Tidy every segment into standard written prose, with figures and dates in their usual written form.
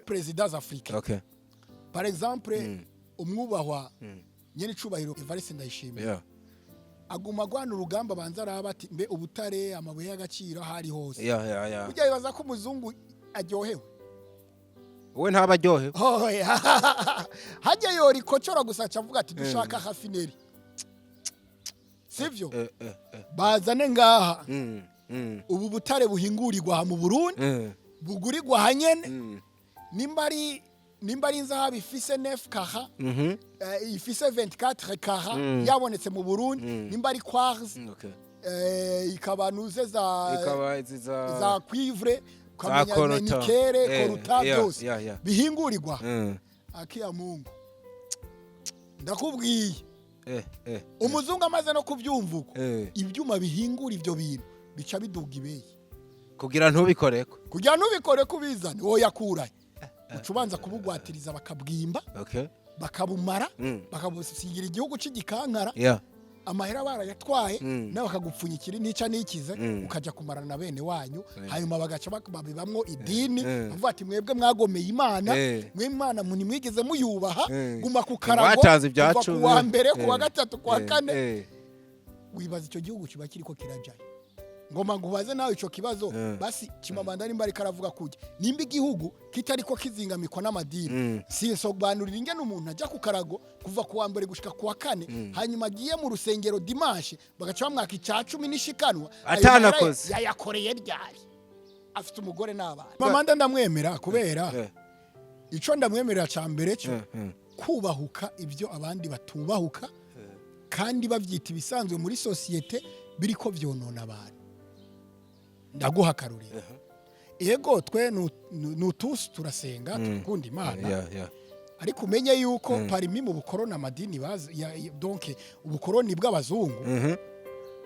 Présidents africains, par exemple, umwubahwa nyenicubahiro Evariste Ndayishimiye aguma agwana urugamba, abanza araba ati: "Mbe ubutare, amabuye y'agaciro aho ari hose?" Burya bibaza ko umuzungu aryohewe? We ntaba aryohewe. Oya. Hajya yora ikocora gusa, aca avuga ati: "Dushaka raffinerie, sivyo? Bazane ngaha ubu butare buhingurirwa aha mu Burundi, bugurirwa aha nyene." Nimba ari inzahabu ifise 9 carats, ifise 24 carats, yabonetse mu Burundi, nimba ari quartz, ikaba nuze za Ikaba izi za za cuivre, za ukamenya coltan. Nickel, coltan, byose bihingurirwa. Akiya Mungu, ndakubwiye, umuzungu amaze no kubyumva uko, ibyuma bihingura ibyo bintu bica biduga ibeyi. Kugira ntubikoreko. Kugira ntubikore, kubizane woyakurahe? Uca ubanza kubugwatiriza, bakabwimba, bakabumara, bakabusigira igihugu c'igikankara. Amahera barayatwaye, nawe bakagupfunyikira intica n'ikize, ukajya kumarana na bene wanyu. Hanyuma bagaca babibamwo idini, bavuga ati: "Mwebwe mwagomeye Imana, mwe Imana ntimwigeze muyubaha." Guma ku karago Mwatanze ibya kuva cumi. ku wa mbere, ku wa gatatu, ku wa kane. Wibaza icyo gihugu kiba kiriko kirajayo? Ngoma ngubaze nawe ico kibazo. Basi Chimamanda nimba ariko aravuga kujya, nimba igihugu kitariko kizingamikwa n'amadini, sinsobanurira ingene umuntu ajya ku karago kuva ku wa mbere gushika ku wa kane, hanyuma agiye mu rusengero dimanche bagaca bamwaka icya cumi n'ishikanwa. Ayo mahera Atanakoze. yayakoreye ryari, afite umugore n'abana? Chimamanda ndamwemera kubera ico ndamwemerera ca mbere cyo kubahuka ibyo abandi batubahuka, kandi babyita ibisanzwe muri sosiyete, biriko vyonona abantu. Ndaguha akarorero. Yego, twe nutusi turasenga, turakunda Imana, ariko umenye yuko parmi mu bukoroni amadini bazi donc ubukoroni bw'abazungu,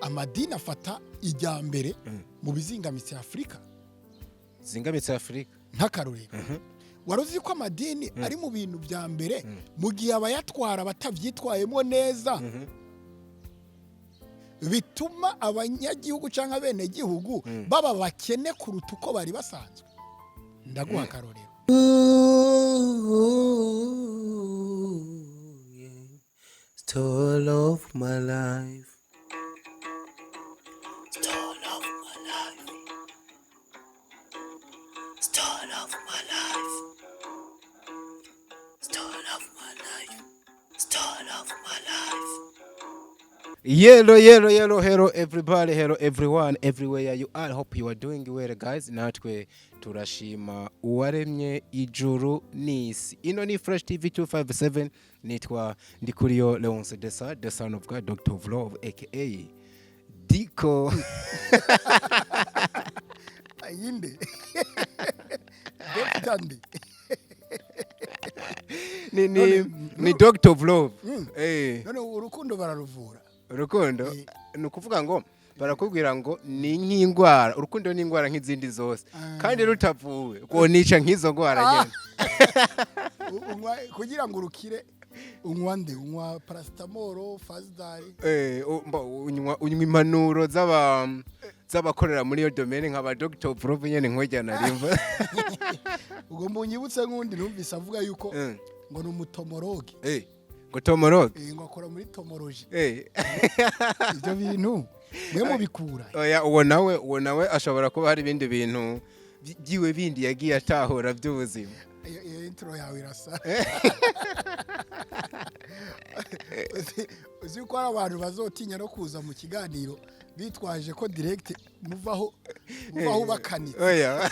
amadini afata ijya mbere mu bizingamitse Afurika. Zingamitse Afurika. Nk'akarorero, wari uzi ko amadini ari mu bintu bya mbere, mu gihe abayatwara batabyitwayemo neza, bituma abanyagihugu cyangwa abenegihugu baba bakene kuruta uko bari basanzwe? Ndaguha akarorero. Ooh, yeah. Stole of my life. Stole of my life. Stole of my life. Stole of my life. Stole of my life. Yellow, yellow, yellow, hello everybody, hello everyone, everywhere you are. Hope you are doing well, guys. Natwe turashima uwaremye ijuru n'isi. Ino ni Fresh TV 257, nitwa Ndikuriyo Leonce Desa, the son of God, Doctor of Love, aka Diko. Ayinde Dr. Nde? Ni Doctor of Love. None urukundo bararuvura? Urukundo ni ukuvuga ngo barakubwira ngo ni nk'indwara, urukundo ni indwara nk'izindi zose, kandi rutavuwe rwonica nk'izo ndwara nyene. Kugira ngo urukire unywa nde? Unywa paracetamol, fazidari? Unywa impanuro z'abakorera muri iyo domaine, nk'aba Dr. of Love nyene, nkurya narimva. Ubwo munyibutse nk'undi numvise avuga yuko ngo ni umutomologue. Ngo tomologue? Ngo akora muri tomologie. Ibyo bintu mwe mubikura? Oya, uwo nawe ashobora kuba hari ibindi bintu byiwe bindi yagiye atahura by'ubuzima. Iyo intro yawe irasa. Uzi ko hari abantu bazotinya no kuza mu kiganiro bitwaje ko direct muvaho bakanitse? Oya,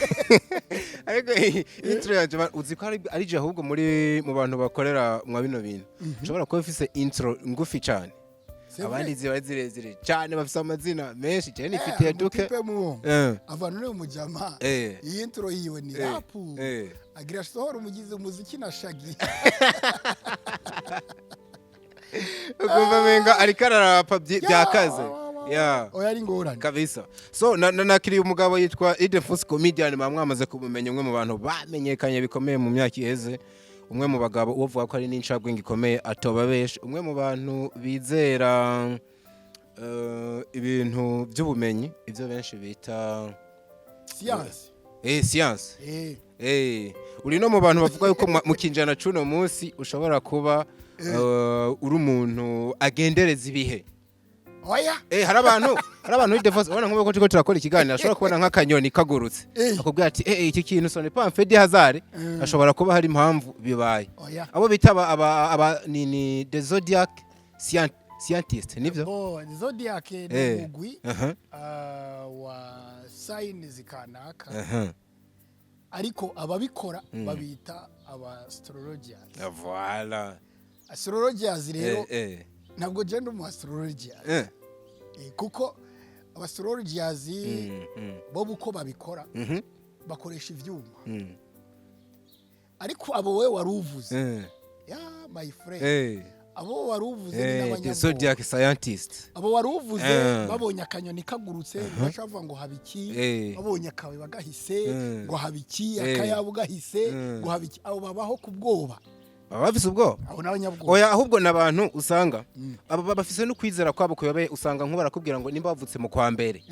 ariko iyi intro yanje uzi ko ari je ahubwo muri mu bantu bakorera mwa bino bintu nshobora kuba mfise intro ngufi cyane. C'est Abandi vrai. ziba zirezire cyane, bafise amazina menshi cyane, nifitiye duke. Umutipe muwo avana uri umujama. Iyi intro yiwe ni rap. Agira sohora umugize umuziki na Shaggy. Ukumva menga ariko ararapa byakaze. Yeah. Oya, ari ingorane. Kabisa. So nakiriye umugabo yitwa Ildefonse Comedian, mwamaze kumumenya, umwe mu bantu bamenyekanye bikomeye mu myaka iheze, umwe mu bagabo uvuga ko ari n'incabwenge ikomeye, atoba benshi, umwe mu bantu bizera ibintu by'ubumenyi, ibyo benshi bita Science. Science. Uri no mu bantu bavuga yuko mu kinjana c'uno munsi ushobora kuba uri umuntu agendereza ibihe. Oya. Hari abantu Ildefonse, ubona nk'uko turiko turakora ikiganiro, ashobora kubona nk'akanyoni kagurutse, akubwira ati: Iki kintu ce n'est pas un fait de hasard, ashobora kuba hari impamvu bibaye." Oya. Abo bita aba ni the zodiac scientist, nivyo? Bo zodiac ni umugwi wa signs kanaka, ariko ababikora babita aba astrologians. Voilà. Astrologians rero, ntabwo je ndi umu astrologian. Kuko aba astrologians bo uko babikora, bakoresha ivyuma, ariko abo we wari uvuze, ya my friend, abo wari uvuze ni The n'abanyabwoba. zodiac scientist. Abo wari uvuze, babonye akanyoni kagurutse baca bavuga ngo haba iki, babonye akawe bagahise ngo haba iki, akayabu gahise ngo haba iki. Abo babaho ku bwoba. Baba bafise ubwoba. Abo n'abanyabwoba. Oya, ahubwo n'abantu usanga aba bafise no kwizera kwabo kuyobeye. Usanga nkuba barakubwira ngo nimba wavutse mu kwa mbere,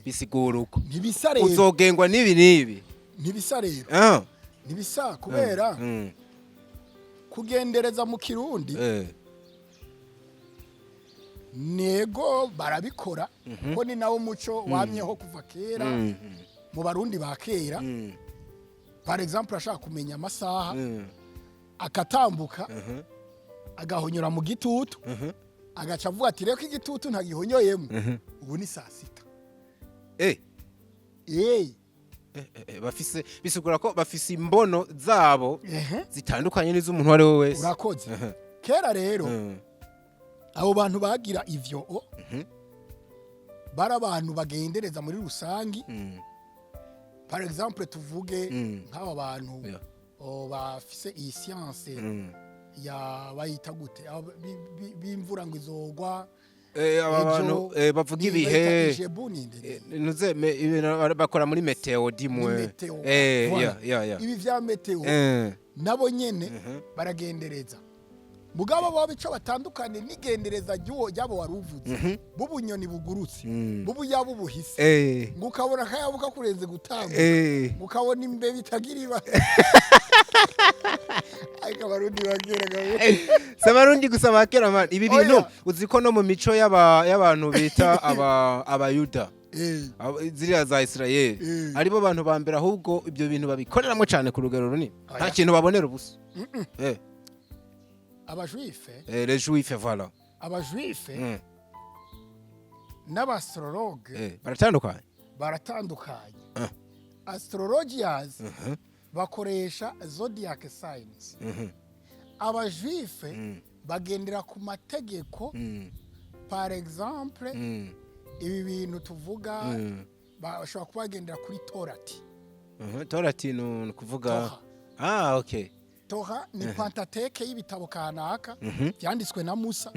bisigura uko Ntibisa rero. uzogengwa n'ibi n'ibi. Ntibisa rero. Ntibisa kubera kugendereza mu Kirundi, nego barabikora, ko ni nawo muco wamyeho kuva kera mu Barundi ba kera. Par exemple, ashaka kumenya amasaha, akatambuka agahonyora mu gitutu, agaca avuga ati: "Reko igitutu ntagihonyoyemo, ubu ni saa 6." Bafise, bisigura ko bafise imbono zabo zitandukanye n'iz'umuntu uwo ari we wese. Urakoze. Kera rero, abo bantu bagira ivyo bari abantu bagendereza muri rusangi. Par exemple, tuvuge nk'aba bantu bafise iyi science ya, bayita gute? Abo b'imvura ngo izogwa Aba ejo, bantu bavuga ibihe. Bayita ijebu ninde? Nuze ibintu bakora muri météo dimwe. Ni météo. Voilà. Ya. Ibi vya météo, nabo nyene baragendereza, mugabo bo ico batandukanye n'igendereza ry'uwo ryabo wari uvuze, b'ubunyoni bugurutse, b'ubuyabu buhise, ngo ukabona akayabu kakurenze gutambuka, ngo ukabona imbeba itagira iba, ariko Abarundi bakera. Si Abarundi gusa bakera, man. Ibi bintu Oya. uzi ko no mu mico y'abantu bita Abayuda, ziriya za Israel, aribo bantu ba mbere ahubwo ibyo bintu babikoreramo cyane ku rugero runini. Nta Oya. kintu babonera ubusa. Abajuife. Les juifs, voilà. Abajuife n'abastrologue Baratandukanye. Baratandukanye. Astrologians bakoresha zodiac signs. Abajuife bagendera ku mategeko. Par exemple, ibi bintu tuvuga, bashobora kuba bagendera kuri Torati. Torati ni ukuvuga? Torah. Ah, okay. Torah ni Pentateuque y'ibitabo kanaka byanditswe na Musa.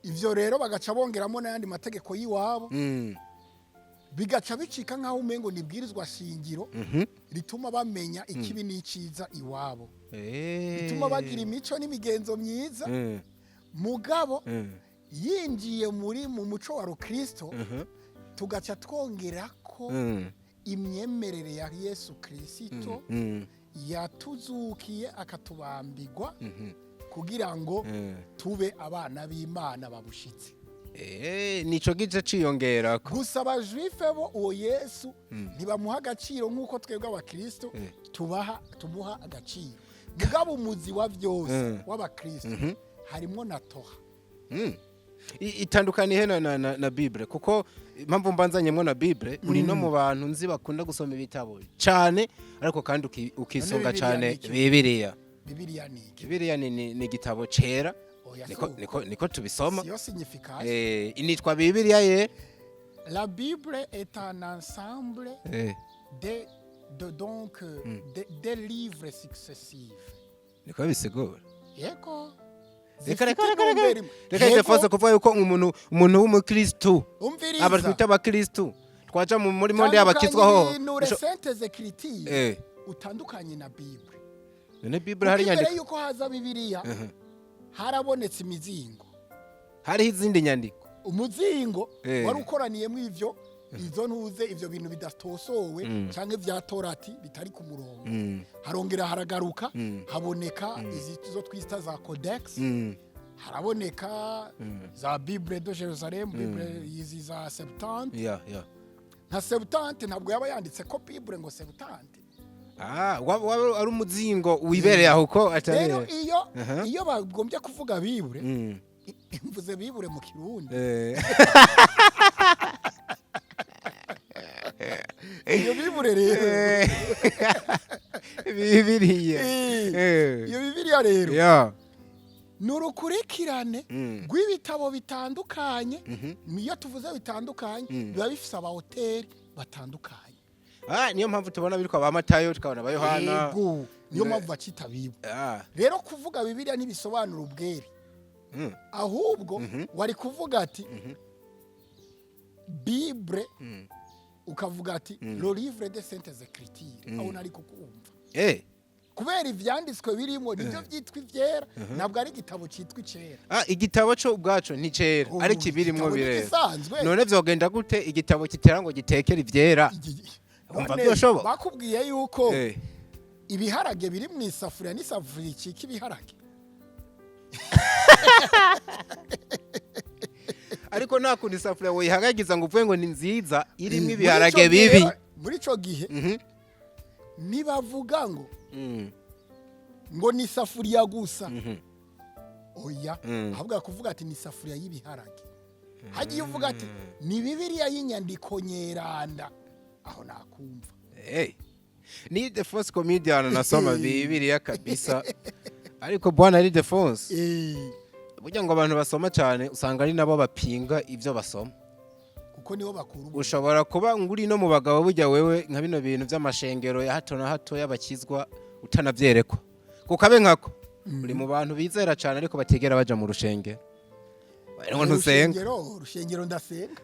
Ivyo rero bagaca bongeramo n'ayandi mategeko y'iwabo, bigaca bicika nk'aho umengo ni ibwirizwa shingiro rituma bamenya ikibi n'iciza iwabo, bituma bagira imico n'imigenzo myiza. Mugabo yinjiye muri mu muco wa rukristo, tugaca twongera ko imyemerere ya Yesu Kirisito yatuzukiye akatubambigwa kugira ngo tube abana b'Imana babushitse. Nico gice ciyongerako. Gusa abajuife bo uwo Yesu ntibamuha agaciro nk'uko twebwe abakristo tumuha agaciro. Mugabo umuzi wa byose w'abakristo harimwo na Torah. Itandukaniye na Bible? Kuko impamvu mbanzanyemwo na Bible, uri no mu bantu nzi bakunda gusoma ibitabo cane, ariko kandi ukisunga None Bibiliya cane ni iki? Bibiliya. Bibiliya ni iki? Bibiliya ni igitabo cera. Oya, Niko si uko. niko tubisoma. Siyo signification. Initwa Bibiliya ye. La Bible est un ensemble de donc des livres successifs. Niko bisigura. Yego. Reka, reka, Zifite reka, reka. intumbero imwe. Reka. Yego, Ildefonse, kuvuga yuko umuntu w'umukristu, umviriza. aba twita abakristu, twaja muri monde Tandukanya y'abakizwaho. ibintu, les saintes écritures utandukanye na Bible. None Bible hari Kuko imbere inyandiko? yuko haza Bibiliya, harabonetse imizingo. Hariho izindi nyandiko. Umuzingo wari ukoraniyemo ivyo. Izo ntuze, ivyo bintu bidatosowe canke vya torati bitari ku murongo. Harongera haragaruka, haboneka izi zo twita za codex, haraboneka za Bible de Jerusalem, Bible izi za Septante. Nka Septante ntabwo yaba yanditse ko Bible ngo Septante. Ah, waba ari umuzingo wibereye aho uko atari. Rero iyo bagombye kuvuga Bible, mvuze Bible mu Kirundi, iyo Bible rero, Bibiliya. Iyo Bibiliya rero ni urukurikirane rw'ibitabo bitandukanye. Niyo tuvuze bitandukanye, biba bifise aba auteurs batandukanye. Ah, niyo mpamvu tubona biriko ba Matayo, tukabona ba Yohana. Yego, niyo mpamvu bacita Bible. Rero kuvuga Bibiliya ntibisobanura ubwere, ahubwo wari kuvuga ati Bible, ukavuga ati le livre de saintes écritures, aho nari kukumva, kubera ivyanditswe birimo nibyo byitwa ivyera, ntabwo ari igitabo cyitwa icera. Ah, igitabo cyo ubwaco nticera, Ubu, ariko ibirimwo igitabo birera. ntigisanzwe. None vyogenda gute igitabo kitera ngo gitekere ivyera? Wumva None vyoshoboka? bakubwiye yuko ibiharage biri mu isafuriya n'isafuriya icika ibiharage. Ariko nta kuntu isafuriya woyihagagiza ngo uvuge ngo ni nziza irimwo Muri ibiharage ico gihe, bibi. Muri ico gihe nibavuga ngo ngo ni isafuriya gusa, oya, ahubwo kuvuga ati ni isafuriya y'ibiharage. Hagiye uvuga ati ni Bibiliya y'inyandiko nyeranda, aho nakumva. Hey. Ni the first comedian nasoma Bibiliya kabisa. Ariko bwana ari the first. Burya ngo abantu basoma cyane usanga ari nabo bapinga ivyo basoma. Kuko nibo bakura ubumenyi. Ushobora kuba nguri no mu bagabo, burya wewe nka bino bintu by'amashengero ya hato na hato y'abakizwa utanavyerekwa. Kuko abe nkako uri mu bantu bizera cyane ariko batigera baja mu rushengero. Ngo ntusenga. Urushengero ndasenga.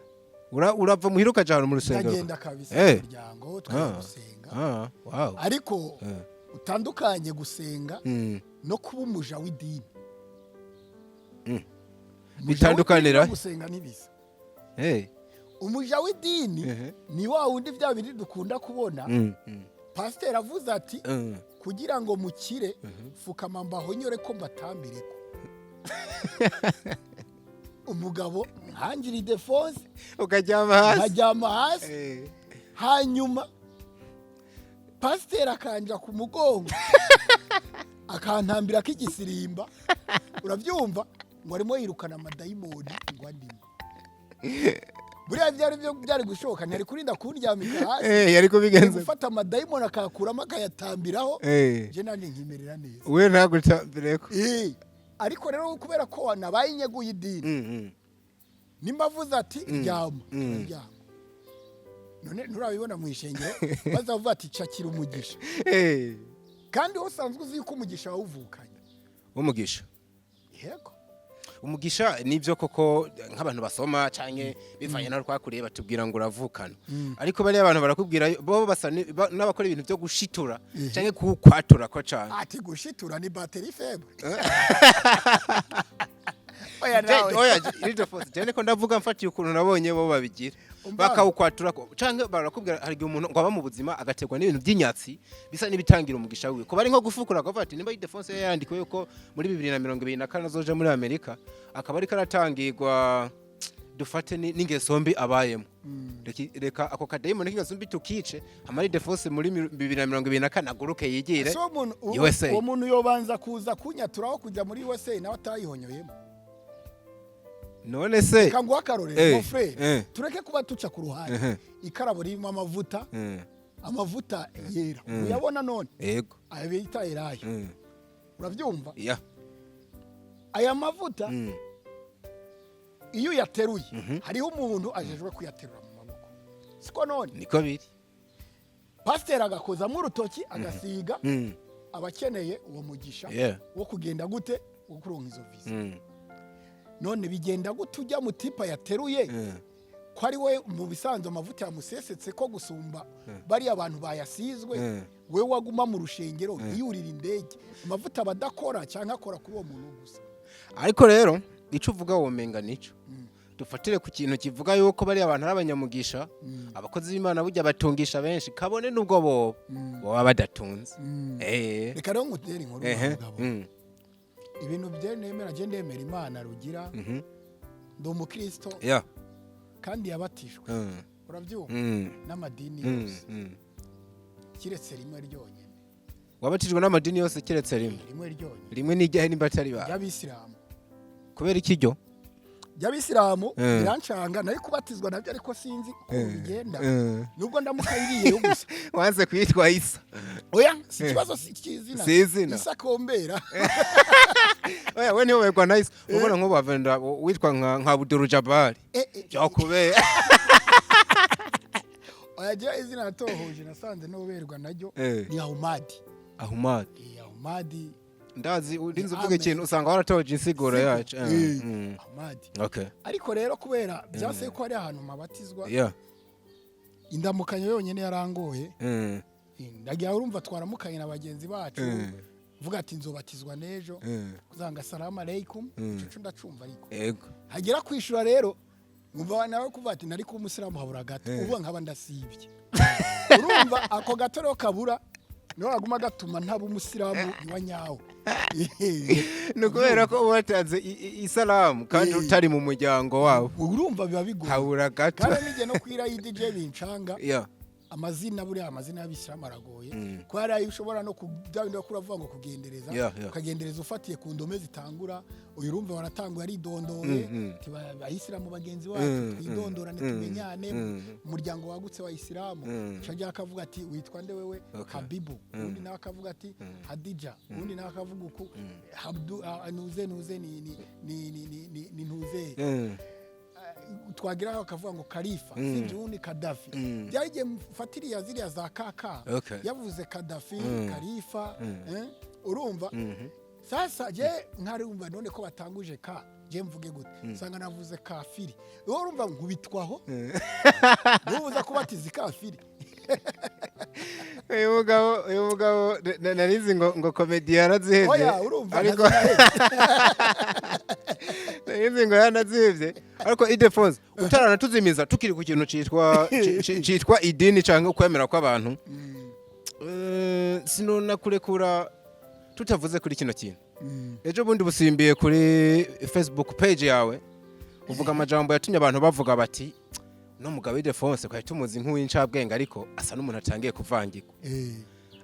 Urava muhira ukaja ahantu mu rusengero. Ndagenda kabisa, umuryango tukajya gusenga. Ah, wow. Ariko utandukanye gusenga no kuba umuja w'idini. Umuja Bitandukanira? w'idini no gusenga ntibisa. Umuja w'idini ni wa wundi bya bindi dukunda kubona, pasiteri avuze ati kugira ngo mukire, fukama mbahonyore ko mbatambire ko umugabo nkangira Idefonse, Ukaryama hasi. nkaryama hasi, hanyuma pasiteri akanja ku mugongo akantambira k'igisirimba, urabyumva, ngo arimo yirukana amadayimoni ngo andimo. Buriya byari byo byari gushoboka, ntiyari kurinda kundyamika hasi. Yari Ari kubigenza. gufata amadayimoni akayakuramo akayatambiraho, je nanjye nkimerera neza. We ntagutambireko. Ariko rero kubera ko wanabaye inyegu y'idini, nimba avuze ati ryama, uraryama. None nturabibona mu ishengero bazavuga ati cakira umugisha, kandi wowe usanzwe uzi yuko umugisha wawuvukanye? Umugisha. Yego. Umugisha nibyo koko, nk'abantu basoma canke bivanye n'aho twakuriye batubwira ngo uravukana, ariko bariya abantu barakubwira bo basa n'abakora ibintu byo gushitura canke kuwukwatura ko cane. Ati gushitura ni batterie faible. Oya nawe. Oya, Ildefonse, jewe niko ndavuga mfatiye ukuntu nabonye bo babigira, Umva. bakawukwatura canke barakubwira hari igihe umuntu ngo aba mu buzima agaterwa n'ibintu by'inyatsi bisa n'ibitangira umugisha wiwe, kuba ari nko gufukura, akavuga ati nimba Ildefonse yandikiwe yuko muri 2024 azoja muri Amerika, akaba ariko aratangirwa dufate n'ingeso mbi abayemo, reka ako kadayimoni k'ingeso mbi tukice, amara Ildefonse muri 2024 aguruke yigire Ese uwo muntu USA. Uwo muntu yobanza kuza kunyaturaho kujya muri USA nawe atayihonyoyemo? None se Reka nguhe akarorero, mon frère. Tureke kuba tuca ku ruhande. Ikarabo ririmo amavuta, amavuta yera, uyabona none? Yego. Aya bita elayo, urabyumva? Ya. Aya mavuta, iyo uyateruye, hariho umuntu ajejwe kuyaterura mu maboko, siko none? Niko biri. Pasiteri agakozamo urutoki agasiga, aba akeneye uwo mugisha wo kugenda gute, wo kuronka izo visa. None bigenda gute ujya mu tipa yateruye, ko ari we mu bisanzwe amavuta yamusesetse ko gusumba bariya bantu bayasizwe, we waguma mu rushengero ntiyurire indege, amavuta aba adakora cyangwa akora kuri uwo muntu gusa? Ariko rero icyo uvuga womenga nico. Dufatire ku kintu kivuga yuko bariya abantu ari abanyamugisha, abakozi b'Imana burya batungisha benshi, kabone n'ubwo bobo baba badatunze. Reka rero ngutere inkuru, mugabo. Ibintu bye nemera, je ndemera Imana rugira. Ndi umukristo kandi yabatijwe, urabyumva, n'amadini yose, kiretse rimwe ryonyine. Wabatijwe n'amadini yose keretse rimwe? Rimwe ryonyine. Rimwe n'ijyahe nimba atari ba? Ry'abisilamu. Kubera iki ryo? Ry'abisilamu birancanga. Nari kubatizwa nabyo, ariko sinzi ukuntu bigenda, nubwo ndamuka ngiyeyo gusa. Wanze kwitwa Isa? Oya, si ikibazo, si ikizina. Si izina. Isa kombera. Oya, we niwe wegwa na Isa. Ubona nk'ubu wavenda witwa nka Abdul Jabbar, byakubera. Oya, jewe izina natohoje nasanze n'uberwa naryo ni Ahumadi. Ahumad. Ahumadi. Ndazi urinze uvuga Ahmed. ikintu usanga waratoje insiguro Siko. yacu. Ahumadi. Ariko rero kubera byase ko hari ahantu mabatizwa, indamukanyo yonyine yarangoye. Ndagira urumva twaramukanye na bagenzi bacu, vuga ati nzobatizwa n'ejo, kuzanga salamu aleikum, ico ndacumva, ariko hagera kwishura rero nkumva nawe kuvuga ati nari kuba umusilamu habura gato, ubu nkaba ndasibye. Urumva ako gato rero kabura niho kaguma gatuma ntaba umusilamu wa nyawo. Ni ukubera ko uba watanze isalamu kandi utari mu muryango wabo. Urumva biba bigoye. Habura gato. Kandi n'igihe no kwira idj bincanga. Amazina, buriya amazina y'abisilamu aragoye, kuko hari ayo ushobora no bya bindi bakura bavuga ngo kugendereza, ukagendereza ufatiye ku ndome zitangura. Uyu urumva waratanguye aridondoye, ati abayisilamu bagenzi bacu, twidondorane, tumenyane, umuryango wagutse wa isilamu. Uca akavuga ati witwa nde wewe? Habibu. Undi nawe akavuga ati Hadija. Undi nawe akavuga uku Habdu, nuze nuze ni ntuze. Twageraho akavuga ngo Kalifa, sibyo? Ubundi Kadafi. Byari igihe mfatiriya ziriya za kaka, yavuze Kadafi, Kalifa, urumva sasa je nkarumva none ko batanguje ka, je mvuge gute? Usanga navuze kafiri. Wowe urumva nkubitwaho nubuza kubatiza ikafiri. Uyu mugabo narizi ngo comedy yarazihevye. Oya, urumva ariko ntazirahevye. Narizi ngo yaranazihevye, ariko Idefonse utaranatuzimiza, tukiri ku kintu citwa idini canke ukwemera kw'abantu, sinona kurekura tutavuze kuri kino kintu. Ejo bundi busimbiye kuri Facebook page yawe uvuga amajambo yatumye abantu bavuga bati no mugabo Idefonse twari tumuzi nk'uw'incabwenge, ariko asa n'umuntu atangiye kuvangirwa.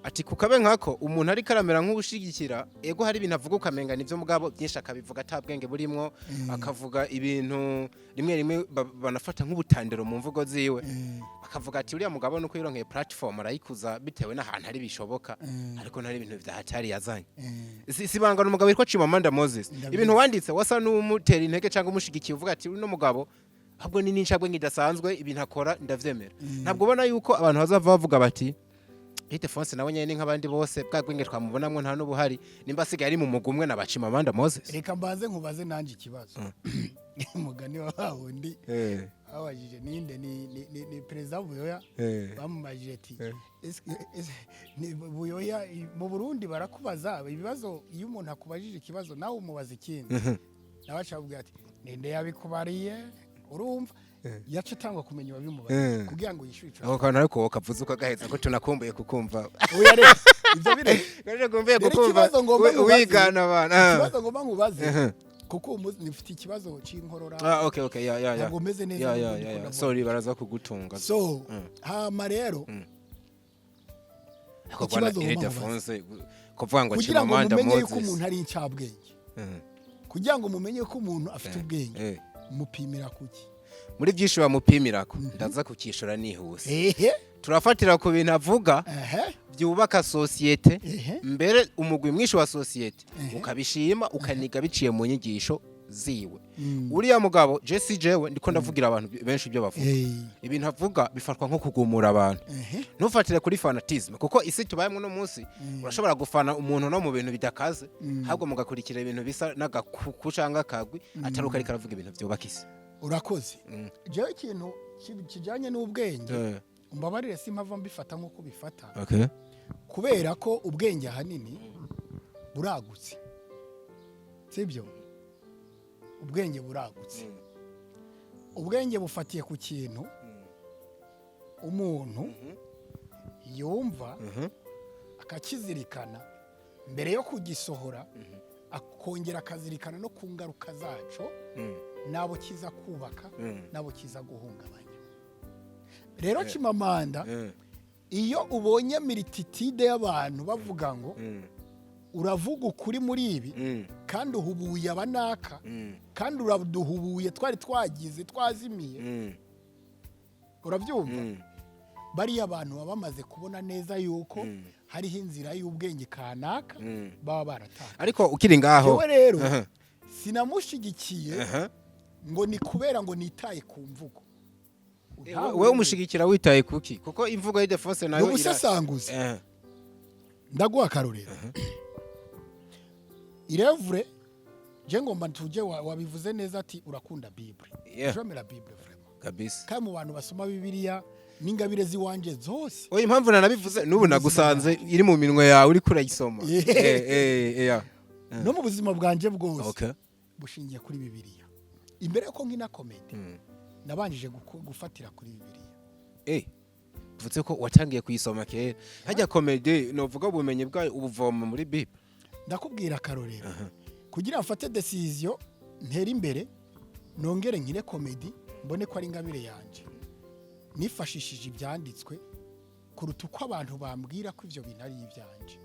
Ati kukabe nkako umuntu ariko aramera nk'ushigikira ego, hari ibintu avuga ukamenga nivyo, mugabo byinshi akabivuga atabwenge burimwo, akavuga ibintu rimwe rimwe banafata nk'ubutandero mu mvugo ziwe, bakavuga ati uriya mugabo nuko yironkeye platform arayikuza bitewe n'ahantu ari bishoboka, ariko ntari ibintu vya hatari yazanye. Sibangana umugabo witwa Chimamanda Moses. Ndabizi. Ibintu wanditse wasa n'umutera intege cyangwa umushigikiye, uvuga ati uno mugabo ahubwo ni n'incabwenge idasanzwe, ibintu akora ndavyemera. Ntabwo ubona yuko abantu bazava bavuga bati Ildefonse nawe nyene ni nk'abandi bose, bwa bwenge twamubonamwo nta n'ubuhari, nimba asigaye ari mu mugwi umwe na ba Chimamanda Moses? Reka mbanze nkubaze nanjye ikibazo. Umugani wa wundi babajije ninde, ni perezida Buyoya, bamubajije ati Buyoya, mu Burundi barakubaza ibibazo, iyo umuntu akubajije ikibazo nawe umubaza ikindi, nawe aca ati ninde yabikubariye? Urumva yaca atangwa kumenya uwabimubaza kugira ngo yishyure ico. Ako kantu ariko kavuze ukagaheza ko tunakumbuye kukumva. Oya, reka ibyo bireke. Kaje kumbuye Rero kukumva ikibazo ngomba nkubaze- wigana abantu. Ikibazo ngomba nkubaze, kuko ubu nifite ikibazo c'inkorora. Ah, okay, yeah. Ntabwo meze neza, nubwo ndiko ndavuga. Sorry, baraza kugutunga. So hama rero Ako bwana ikibazo ngomba Ildefonse kuvuga ngo kugira ngo Chimamanda mumenye yuko Moses. umuntu ari incabwenge, kugira ngo mumenye ko umuntu afite ubwenge, mupimira kuki? Muri byinshi bamupimirako, ndaza kukishura nihuse. Turafatira ku bintu avuga byubaka sosiyete, mbere umugwi mwinshi wa sosiyete ukabishima, ukaniga biciye mu nyigisho ziwe. Uriya mugabo Jesse, jewe ndiko ndavugira abantu benshi, ibyo bavuga, ibintu avuga bifatwa nko kugumura abantu. Ntufatire kuri fanatisme, kuko isi tubayemo uno munsi urashobora gufana umuntu no mu bintu bidakaze, ahubwo mugakurikira ibintu bisa n'agakuku cyangwa akagwi, atari uko ariko aravuga ibintu byubaka isi. Urakoze. Jewe ikintu kijanye n'ubwenge, umbabarire, simpava mbifata nk'uko bifata, kubera ko ubwenge ahanini buragutse, sibyo? Ubwenge buragutse. Ubwenge bufatiye ku kintu umuntu yumva, akakizirikana mbere yo kugisohora, akongera akazirikana no ku ngaruka zaco, n'abo kiza kubaka, n'abo kiza guhungabanya. Rero Chimamanda, iyo ubonye multitude y'abantu bavuga ngo uravuga ukuri muri ibi, kandi uhubuye abanaka, kandi uraduhubuye, twari twagize twazimiye, urabyumva, bariya abantu baba bamaze kubona neza yuko hariho inzira y'ubwenge kanaka baba baratanga. Ariko ukiri ngaho, Yewe rero sinamushigikiye ngo ni kubera ngo nitaye ku mvugo. Wewe umushigikira witaye kuki? Kuko imvugo ya Ildefonse Ni nayo ubusesanguzi. Ndaguha akarorero. Irevure je ngomba tuje wabivuze neza ati urakunda Bible. J'aime la Bible vraiment. Kandi mu bantu basoma Bibiliya n'ingabire z'iwanje zose. Oya, impamvu nanabivuze, n'ubu nagusanze iri mu minwe yawe, uriko urayisoma. Yeah. Yeah. No mu buzima bwanje bwose bushingiye kuri Bibiliya. Imbere yuko nkina comédie, nabanjije gufatira kuri Bibiliya. Mvuze ko watangiye kuyisoma kera. Hajya comédie, novuga ubumenyi bwayo ubuvoma muri Bible? Ndakubwira akarorero. Kugira mfate décision ntere imbere, nongere nkine comédie, mbone ko ari ingabire yanje, nifashishije ibyanditswe kuruta uko abantu bambwira ko ivyo bintu ari ibyanje.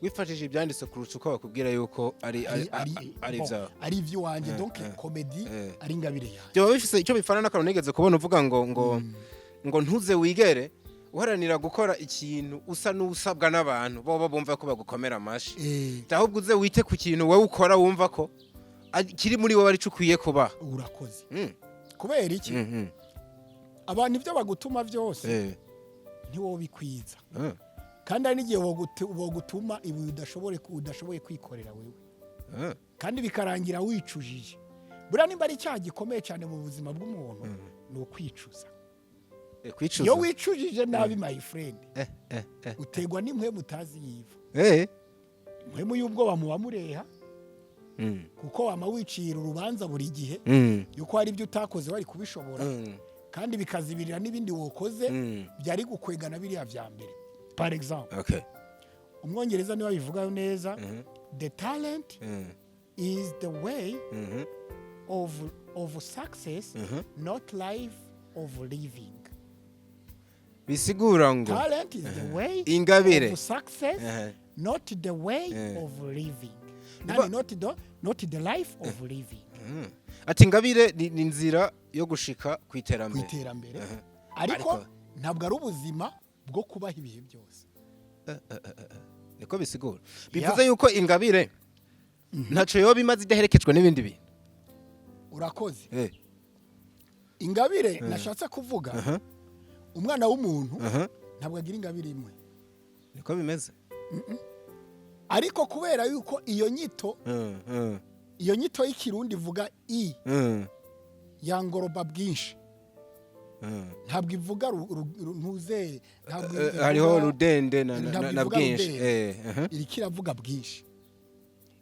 Wifashishije ibyanditse kurusha uko bakubwira yuko ari bon, ibyawe. Ari iby'iwanjye. Donc comédie ari ingabire yanjye. Byaba bifise icyo bifana n'akantu nigeze kubona uvuga ngo ntuze wigere uharanira gukora ikintu usa n'usabwa n'abantu boba bumva ko bagukomera amashi, ahubwo uze wite ku kintu wowe ukora wumva ko kiri muri wowe, arico ukwiye kuba. Urakoze. Kubera iki? Abantu ibyo bagutuma byose ntiwobikwiza, kandi hari n'igihe bogutuma ibi udashoboye kwikorera wewe, kandi bikarangira wicujije. Buriya nimba ari icyaha gikomeye cyane mu buzima bw'umuntu, ni ukwicuza. Kwicuza. Iyo wicujije nabi, my friend, utegwa n'impwemu utazi yiva, impwemu y'ubwoba muba mureha, kuko wama wicira urubanza buri gihe yuko hari ibyo utakoze wari kubishobora, kandi bikazibirira n'ibindi wokoze byari gukwegana biriya vya mbere. Par exemple, Umwongereza niwe abivuga neza: "The talent is the way of success, not life of living." Bisigura ngo Talent is the way ingabire of success, not the way of living. Nani, not the life of living. Ati ingabire ni inzira yo gushika ku Ku iterambere. iterambere, ariko ntabwo ari ubuzima bwo kubaho ibihe byose. Niko bisigura. Bivuze yuko ingabire ntaco yoba imaze idaherekejwe n'ibindi bintu. Urakoze. Ingabire nashatse kuvuga, umwana w'umuntu ntabwo agira ingabire imwe. Niko bimeze. Ariko kubera yuko iyo nyito, iyo nyito y'Ikirundi ivuga i yangoroba bwinshi, ntabwo ivuga ntuze, ntabwo Hariho rudende ntabwo na ivuga bwinshi. rudende. Iriko iravuga bwinshi.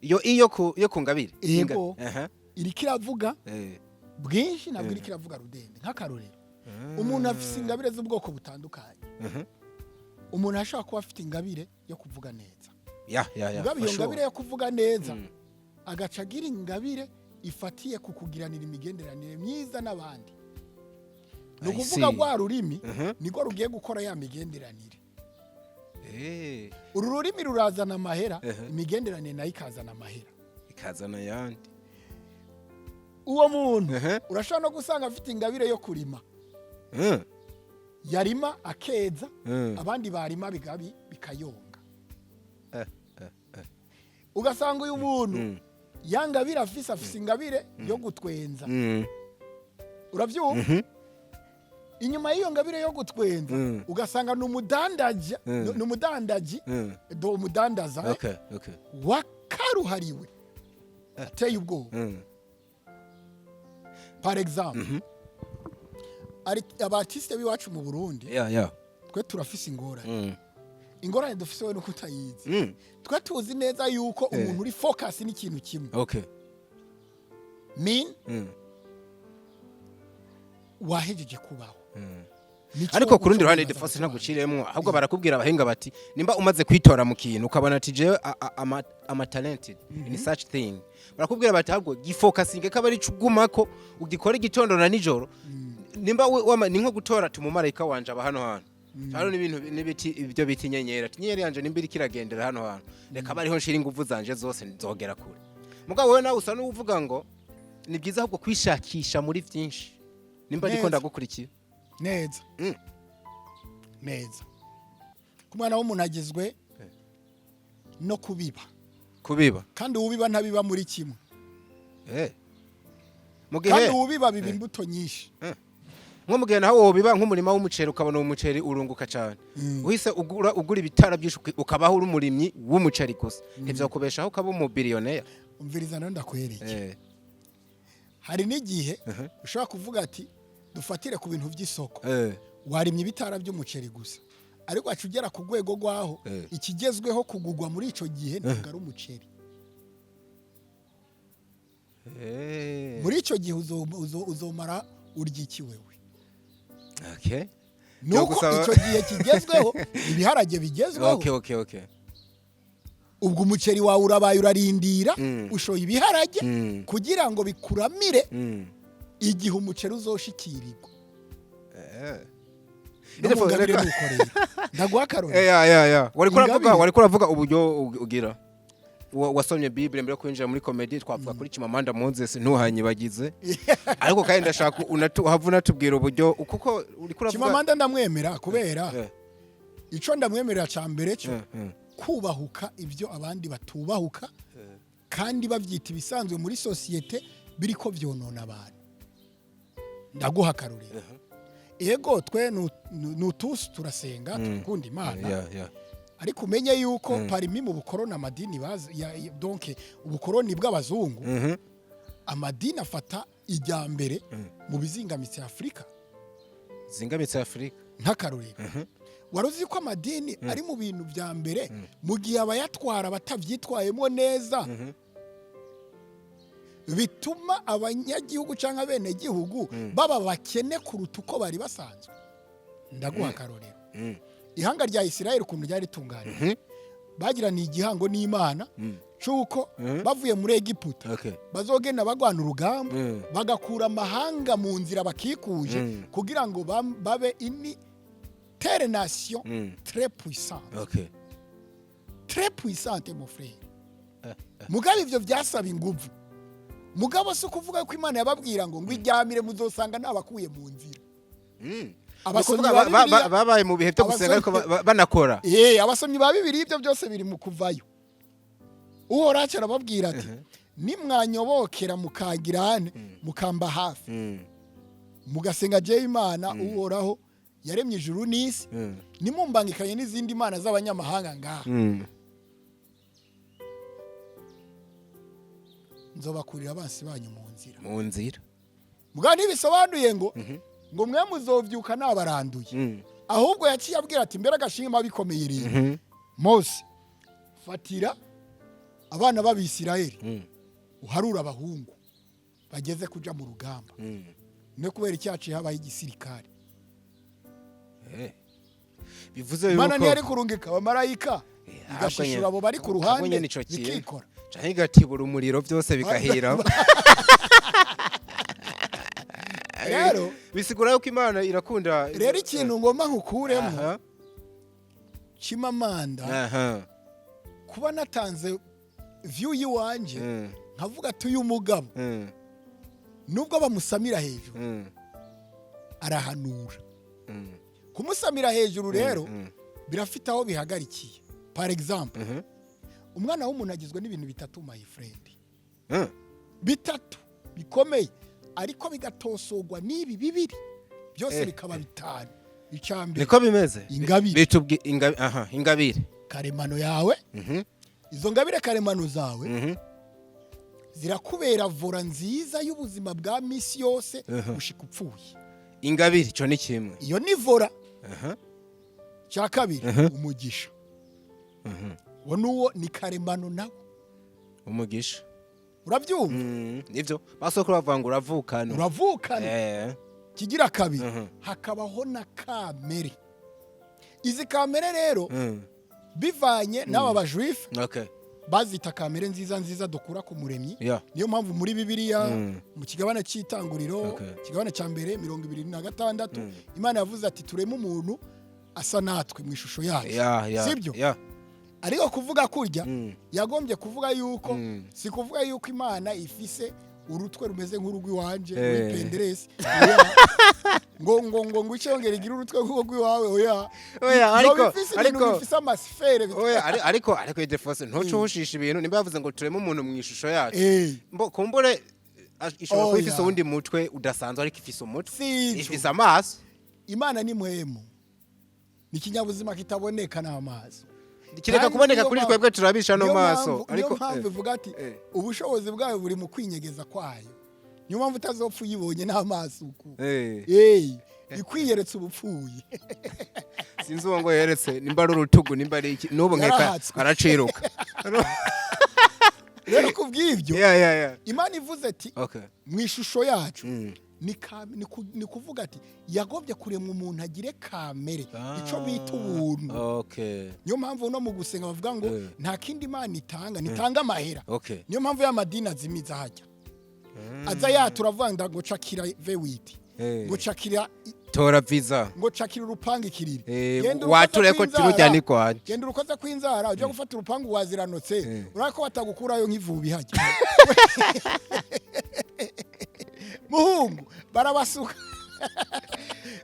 Iyo ku ngabire. Yego. Iriko iravuga bwinshi, ntabwo iriko iravuga rudende. Nk'akarorero, umuntu afise ingabire z'ubwoko butandukanye. Umuntu ashobora kuba afite ingabire yo kuvuga neza. Ya. Mugabo iyo For sure. ngabire yo kuvuga neza, agaca agira ingabire ifatiye ku kugiranira imigenderanire myiza n'abandi. Ni I ukuvuga see. rwa rurimi nirwo rugiye gukora ya migenderanire. Uru rurimi rurazana amahera, imigenderanire nayo ikazana amahera. Ikazana ayandi. Uwo muntu urashobora no gusanga afite ingabire yo kurima. Yarima akeza, abandi barima bigabi bikayonga. Ugasanga uyu muntu ya ngabire afise ingabire yo gutwenza. Urabyumva? Inyuma y'iyo ngabire yo gutwenza, ugasanga ni umudandaji, ni umudandaji, do umudandaza wakaruhariwe ateye ubwoba. Par exemple, ari aba artiste b'iwacu mu Burundi, twe turafise ingorane. Ingorane dufise we nuko utayizi. Twe tuzi neza yuko umuntu uri focus n'ikintu kimwe, Mean wahejeje kubaho. Nico Ariko ku rundi uco ruhande, wibaza Defense, gusobanura. ntaguciremwo, ahubwo barakubwira abahinga bati nimba umaze kwitora mu kintu ukabona ati jewe I'm talented in such thing, barakubwira bati ahubwo gifocusinge, kaba ari ugumako ugikora igitondo na nijoro. Nimba ni nko gutora ati umumarayika wanje aba hano hantu hano n'ibintu n'ibiti, ibyo bita inyenyeri, ati inyenyeri yanje nimba iriko iragendera hano hantu, reka bariho nshira inguvu zanje zose, nzogera kure. Mugabo wowe nawe usa n'uvuga ngo ni byiza ahubwo kwishakisha muri byinshi, nimba ndiko Neza. ndagukurikiye. Neza. Neza, ku mwana w'umuntu agizwe no kubiba. Kubiba. Kandi uwubiba ntabiba muri kimwe. Mu Kandi gihe uwubiba biba imbuto nyinshi. Nko mu gihe nawe wobiba nk'umurima w'umuceri, ukabona uwo muceri urunguka cyane, uhise ugura ibitara byinshi, ukabaho uri umurimyi w'umuceri gusa, ntivyakubeshaho ukaba umubillionaire? Umviriza nayo ndakwereke. Hari n'igihe ushobora kuvuga ati dufatire ku bintu by'isoko. Warimye ibitara by'umuceri gusa, ariko waca ugera ku rwego rw'aho ikigezweho kugugwa muri icyo gihe ntabwo ari umuceri. Muri icyo gihe uzomara urya iki wewe? Okay. Nuko icyo gihe kigezweho ibiharage bigezweho. Okay. Ubwo umuceri wawe urabaye urarindira, ushoye ibiharage kugira ngo bikuramire igihe umuceri uzoshikirirwa. No mu ngabire nuko rero ndaguha akarorero. Ya, wariko uravuga Ingabire. Wariko uravuga uburyo ugira wasomye Bible mbere yo kwinjira muri comedy. Twavuga kuri Chimamanda Moses, ntuhanyibagize, ariko kandi ndashaka uhava unatubwira uburyo, kuko uriko uravuga. Chimamanda ndamwemera kubera ico ndamwemerera ca mbere cyo kubahuka ibyo abandi batubahuka kandi bavyita ibisanzwe muri sosiyete, biriko vyonona abantu. Ndaguha akarorero. Ego, twe nutusi turasenga, turakunda Imana, ariko umenye yuko parmi mu bukoroni amadini bazi donc ubukoroni bw'abazungu, amadini afata ijya mbere mu bizingamitse Afurika. Zingamitse Afurika. Nk'akarorero, wari uzi ko amadini ari mu bintu bya mbere mu gihe abayatwara batabyitwayemo neza bituma abanyagihugu cyangwa abenegihugu baba bakene kuruta uko bari basanzwe? Ndaguha akarorero. Ihanga rya Isirayeli ukuntu ryari ritunganiye, bagiraniye igihango n'Imana cy'uko bavuye muri Egiputa bazogenda bagwana urugamba, bagakura amahanga mu nzira bakikuje, kugira ngo babe une terre nation très puissante, très puissante, mon frère. Mugabo ivyo byasaba inguvu. Mugabo si ukuvuga ko Imana yababwira ngo iryamire, muzosanga nabakuye mu nzira. Abasomyi Ni ukuvuga ba Bibiliya babaye mu bihe byo gusenga, ariko banakora. Abasomyi ba Bibiliya, ibyo byose biri mu kuvayo. Uhoraho arababwira ati nimwanyobokera, mukagirane, mukamba hafi, mugasenga jewe Imana Uhoraho yaremye ijuru n'isi, nimumbangikanye n'izindi mana z'abanyamahanga ngaha, nzobakurira abansi banyu mu nzira. Mu nzira. Mugabo ntibisobanuye ngo mwe muzovyuka nabaranduye. Ahubwo yaciye abwira ati mbere agashima bikomeye rero, Mose, fatira abana b'Abisirayeli, uharure abahungu bageze kuja mu rugamba. No kubera icyaciye habaye igisirikare. Bivuze Imana yuko ntiyari kurungika abamarayika igashishura abo bari ku ahubwo ruhande nyene ico kintu. bikikora? Canke igatibura umuriro byose bigahira. Rero bisigura yuko Imana irakunda. Rero ikintu ngomba nkukuremo, Chimamanda, kuba natanze view y'iwanje, nkavuga ati uyu mugabo, nubwo bamusamira hejuru, arahanura. Kumusamira hejuru rero birafite aho bihagarikiye. Par exemple, umwana w'umuntu agizwe n'ibintu bitatu, my friend, bitatu bikomeye, ariko bigatosorwa n'ibi bibiri byose, bikaba bitanu. Icya mbere, Niko bimeze. Ingabire. Bitubwi ingabire. Karemano yawe. Izo ngabire karemano zawe zirakubera volant nziza y'ubuzima bwa misi yose gushika upfuye. Ingabire, ico ni kimwe. Iyo ni volant. Cya kabiri, umugisha. Uwo nuwo ni karemano nawo. Umugisha. Urabyumva? Nivyo basokuru bavuga ngo uravukana. Uravukana. Kigira kabiri, hakabaho na kamere. Izi kamere rero, bivanye n'aba bajuife, bazita kamere nziza nziza dukura ku Muremyi. Niyo mpamvu muri Bibiliya, mu kigabane cy'Itanguriro, ikigabane cya mbere, 26, Imana yavuze ati: "Tureme umuntu asa natwe, mu ishusho yacu." Sibyo? Yeah. Ariko kuvuga kurya, yagombye kuvuga yuko, si kuvuga yuko Imana ifise urutwe rumeze nk'urw'iwanje muri penderesi, oya. Ngo icyongere igire urutwe nk'urw'iwawe, oya. Oya, Yoba ifise ibintu bifise amasphères. Oya, ariko Ildefonse, ntucuhushisha ibintu. Nimba yavuze ngo tureme umuntu mu ishusho yacu, mbo kumbure ishobora kuba Oya. ifise uwundi mutwe udasanzwe, ariko ifise umutwe, Si ico. ifise amaso. Imana ni mpwemu, ni ikinyabuzima kitaboneka n'amaso. Kireka Kandi kuboneka niyo kuri twebwe turabisha no niyo maso, niyo ariko mpamvu ivuga ati ubushobozi bwayo buri mu kwinyegeza kwayo. Niyo mpamvu utazopfa uyibonye n'amaso uku. Ikwiyeretse ubupfuye. Sinzi uwo ngo yeretse, nimba ari urutugu, nimba ari iki, n'ubu nkeka Yarahatswe. araciruka. Rero kubw'ibyo, yeah. Imana ivuze ati mu ishusho yacu, ni kuvuga ati yagombye kuremwa umuntu agire kamere, icyo bita ubuntu. Niyo mpamvu no mu gusenga bavuga ngo nta kindi Imana itanga, nitanga amahera. Niyo mpamvu y'amadini azimiza hajya aza yatura avuga ngo cakira V8, ngo cakira Tora visa. ngo cakira urupangu ikiriri. Genda urukoze Wature ko kw'inzara. tirujya ni kwanje. Genda urukoze kw'inzara, ujya gufata urupangu waziranotse, urabona ko batagukurayo nk'ivubi hajya. Muhungu, barabasuka.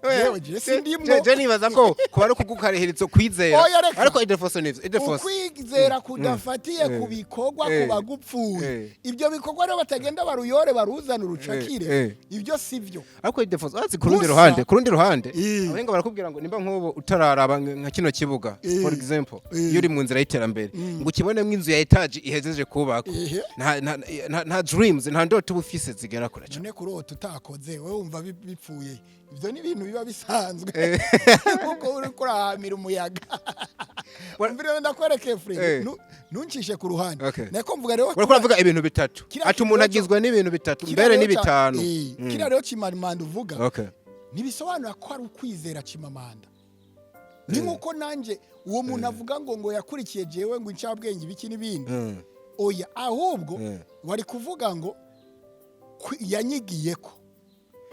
Yewe, je sindimwo. Je nibaza ko kuba ari ukugukarihiriza kwizera. Oya, reka. Ariko Ildefonso, nivyo Ildefonso. Ukwizera kudafatiye ku bikorwa kuba gupfuye. Ibyo bikorwa rero batagenda baruyore, baruzana urucakire, ibyo si byo. Ariko Ildefonso, urazi, ku rundi ruhande, abahinga barakubwira ngo nimba nk'ubu utararaba nka kino kibuga, for example, iyo uri mu nzira y'iterambere ngo ukibonemo inzu ya étage ihejeje kubakwa, nta dreams, nta ndoto uba ufise zigera kure cyane. None kurota utakoze, wowe wumva bipfuye? Ibyo ni ibintu biba bisanzwe kuko uri kurahamira umuyaga. Umva rero, ndakwereke, Fred, ntuncishe ku ruhande. Nako mvuga rero, Uriko uravuga ibintu bitatu, Kiriya ati umuntu kintu agizwe n'ibintu bitatu, kiriya mbere rero ni bitanu. Kiriya rero Chimamanda uvuga, ntibisobanura ko ari ukwizera Chimamanda. Ni nkuko nanjye uwo muntu avuga ngo yakurikiye jewe, ngo incabwenge, ibiki n'ibindi. Oya, ahubwo wari kuvuga ngo yanyigiye ko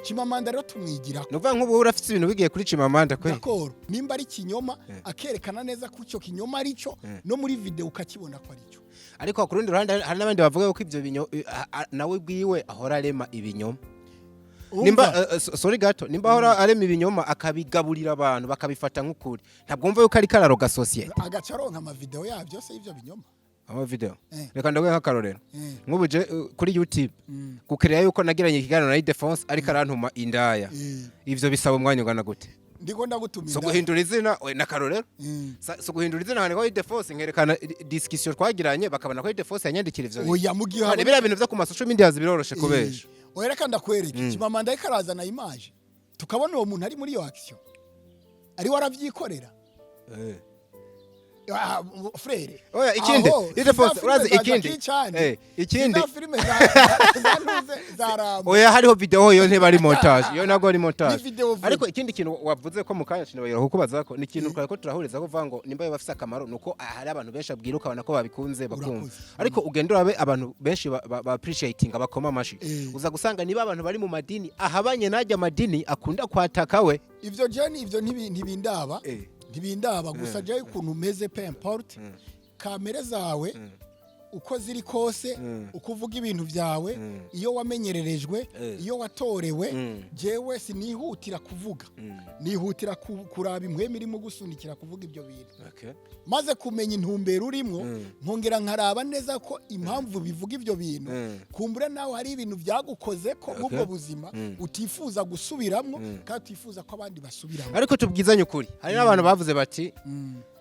Chimamanda rero tumwigirako. Ni ukuvuga nk'ubu urafite ibintu bigiye kuri Chimamanda kwe. D'accord, nimba ari ikinyoma, akerekana neza ko icyo kinyoma ari cyo, no muri video ukakibona ko ari cyo. Ariko ku rundi ruhande hari n'abandi bavuga ko ibyo binyo nawe bwiwe ahora arema ibinyoma. Nimba Umva, sorry gato, nimba ahora arema ibinyoma akabigaburira abantu bakabifata nk'ukuri, ntabwo wumva yuko ari kararo ga société? Agaca aronka amavideo yabyo se, y'ivyo binyoma. Ama video. Reka ndaguhe nk'akarorero. Nk'ubu je kuri YouTube, gukereya yuko nagiranye ikiganiro na Ildefonse ariko arantuma indaya, ivyo bisaba umwanya ungana gute? Ndiko ndagutuma So indaya. guhindura izina, we n'akarorero. So guhindura izina nkandikaho Ildefonse, nkerekana discussion twagiranye, bakabona ko Ildefonse yanyandikira ivyo bintu. Oya, mu gihe None biriya bintu vyo ku ma social media biroroshe kubesha. Oya, reka ndakwereke. Chimamanda ariko arazana image, tukabona uwo muntu ari muri iyo action, ariwe aravyikorera. Ah, frère. Oya, ikindi, Aho, Ildefonse, za filime urazi za ikindi? Jackie Chan, Ikindi. za filime za Ntuze, za Rambo. Oya, hariho video, yo nteba ari montage, yo ntabwo ari montage. Ni video vuba. Ariko ikindi kintu wavuze ko mu kanya sinabayira kukubaza ko ni ikintu twari ko turahuriza ko uvuga ngo nimba bafise akamaro, nuko hari abantu benshi abwira ukabona ko babikunze, bakumva. Urakoze. Ariko ugenda urabe abantu benshi ba appreciating, bakoma amashi, uza gusanga niba abantu bari mu madini ahabanye n'ajya amadini akunda kwataka we. Ivyo jeni, ivyo ntibindaba. Ntibindaba gusa jewe ukuntu umeze, peu importe kamere zawe uko ziri kose, uko uvuga ibintu byawe, iyo wamenyererejwe, iyo watorewe, jewe sinihutira kuvuga, nihutira kuraba impwemu irimo gusunikira kuvuga ibyo bintu. Maze kumenya intumbero urimo, nkongera nkaraba neza ko impamvu bivuga ibyo bintu, kumbura nawe hari ibintu byagukoze ko ubwo buzima utifuza gusubiramwo kandi utifuza ko abandi basubiramo. Ariko tubwizanye ukuri, hari n'abantu bavuze bati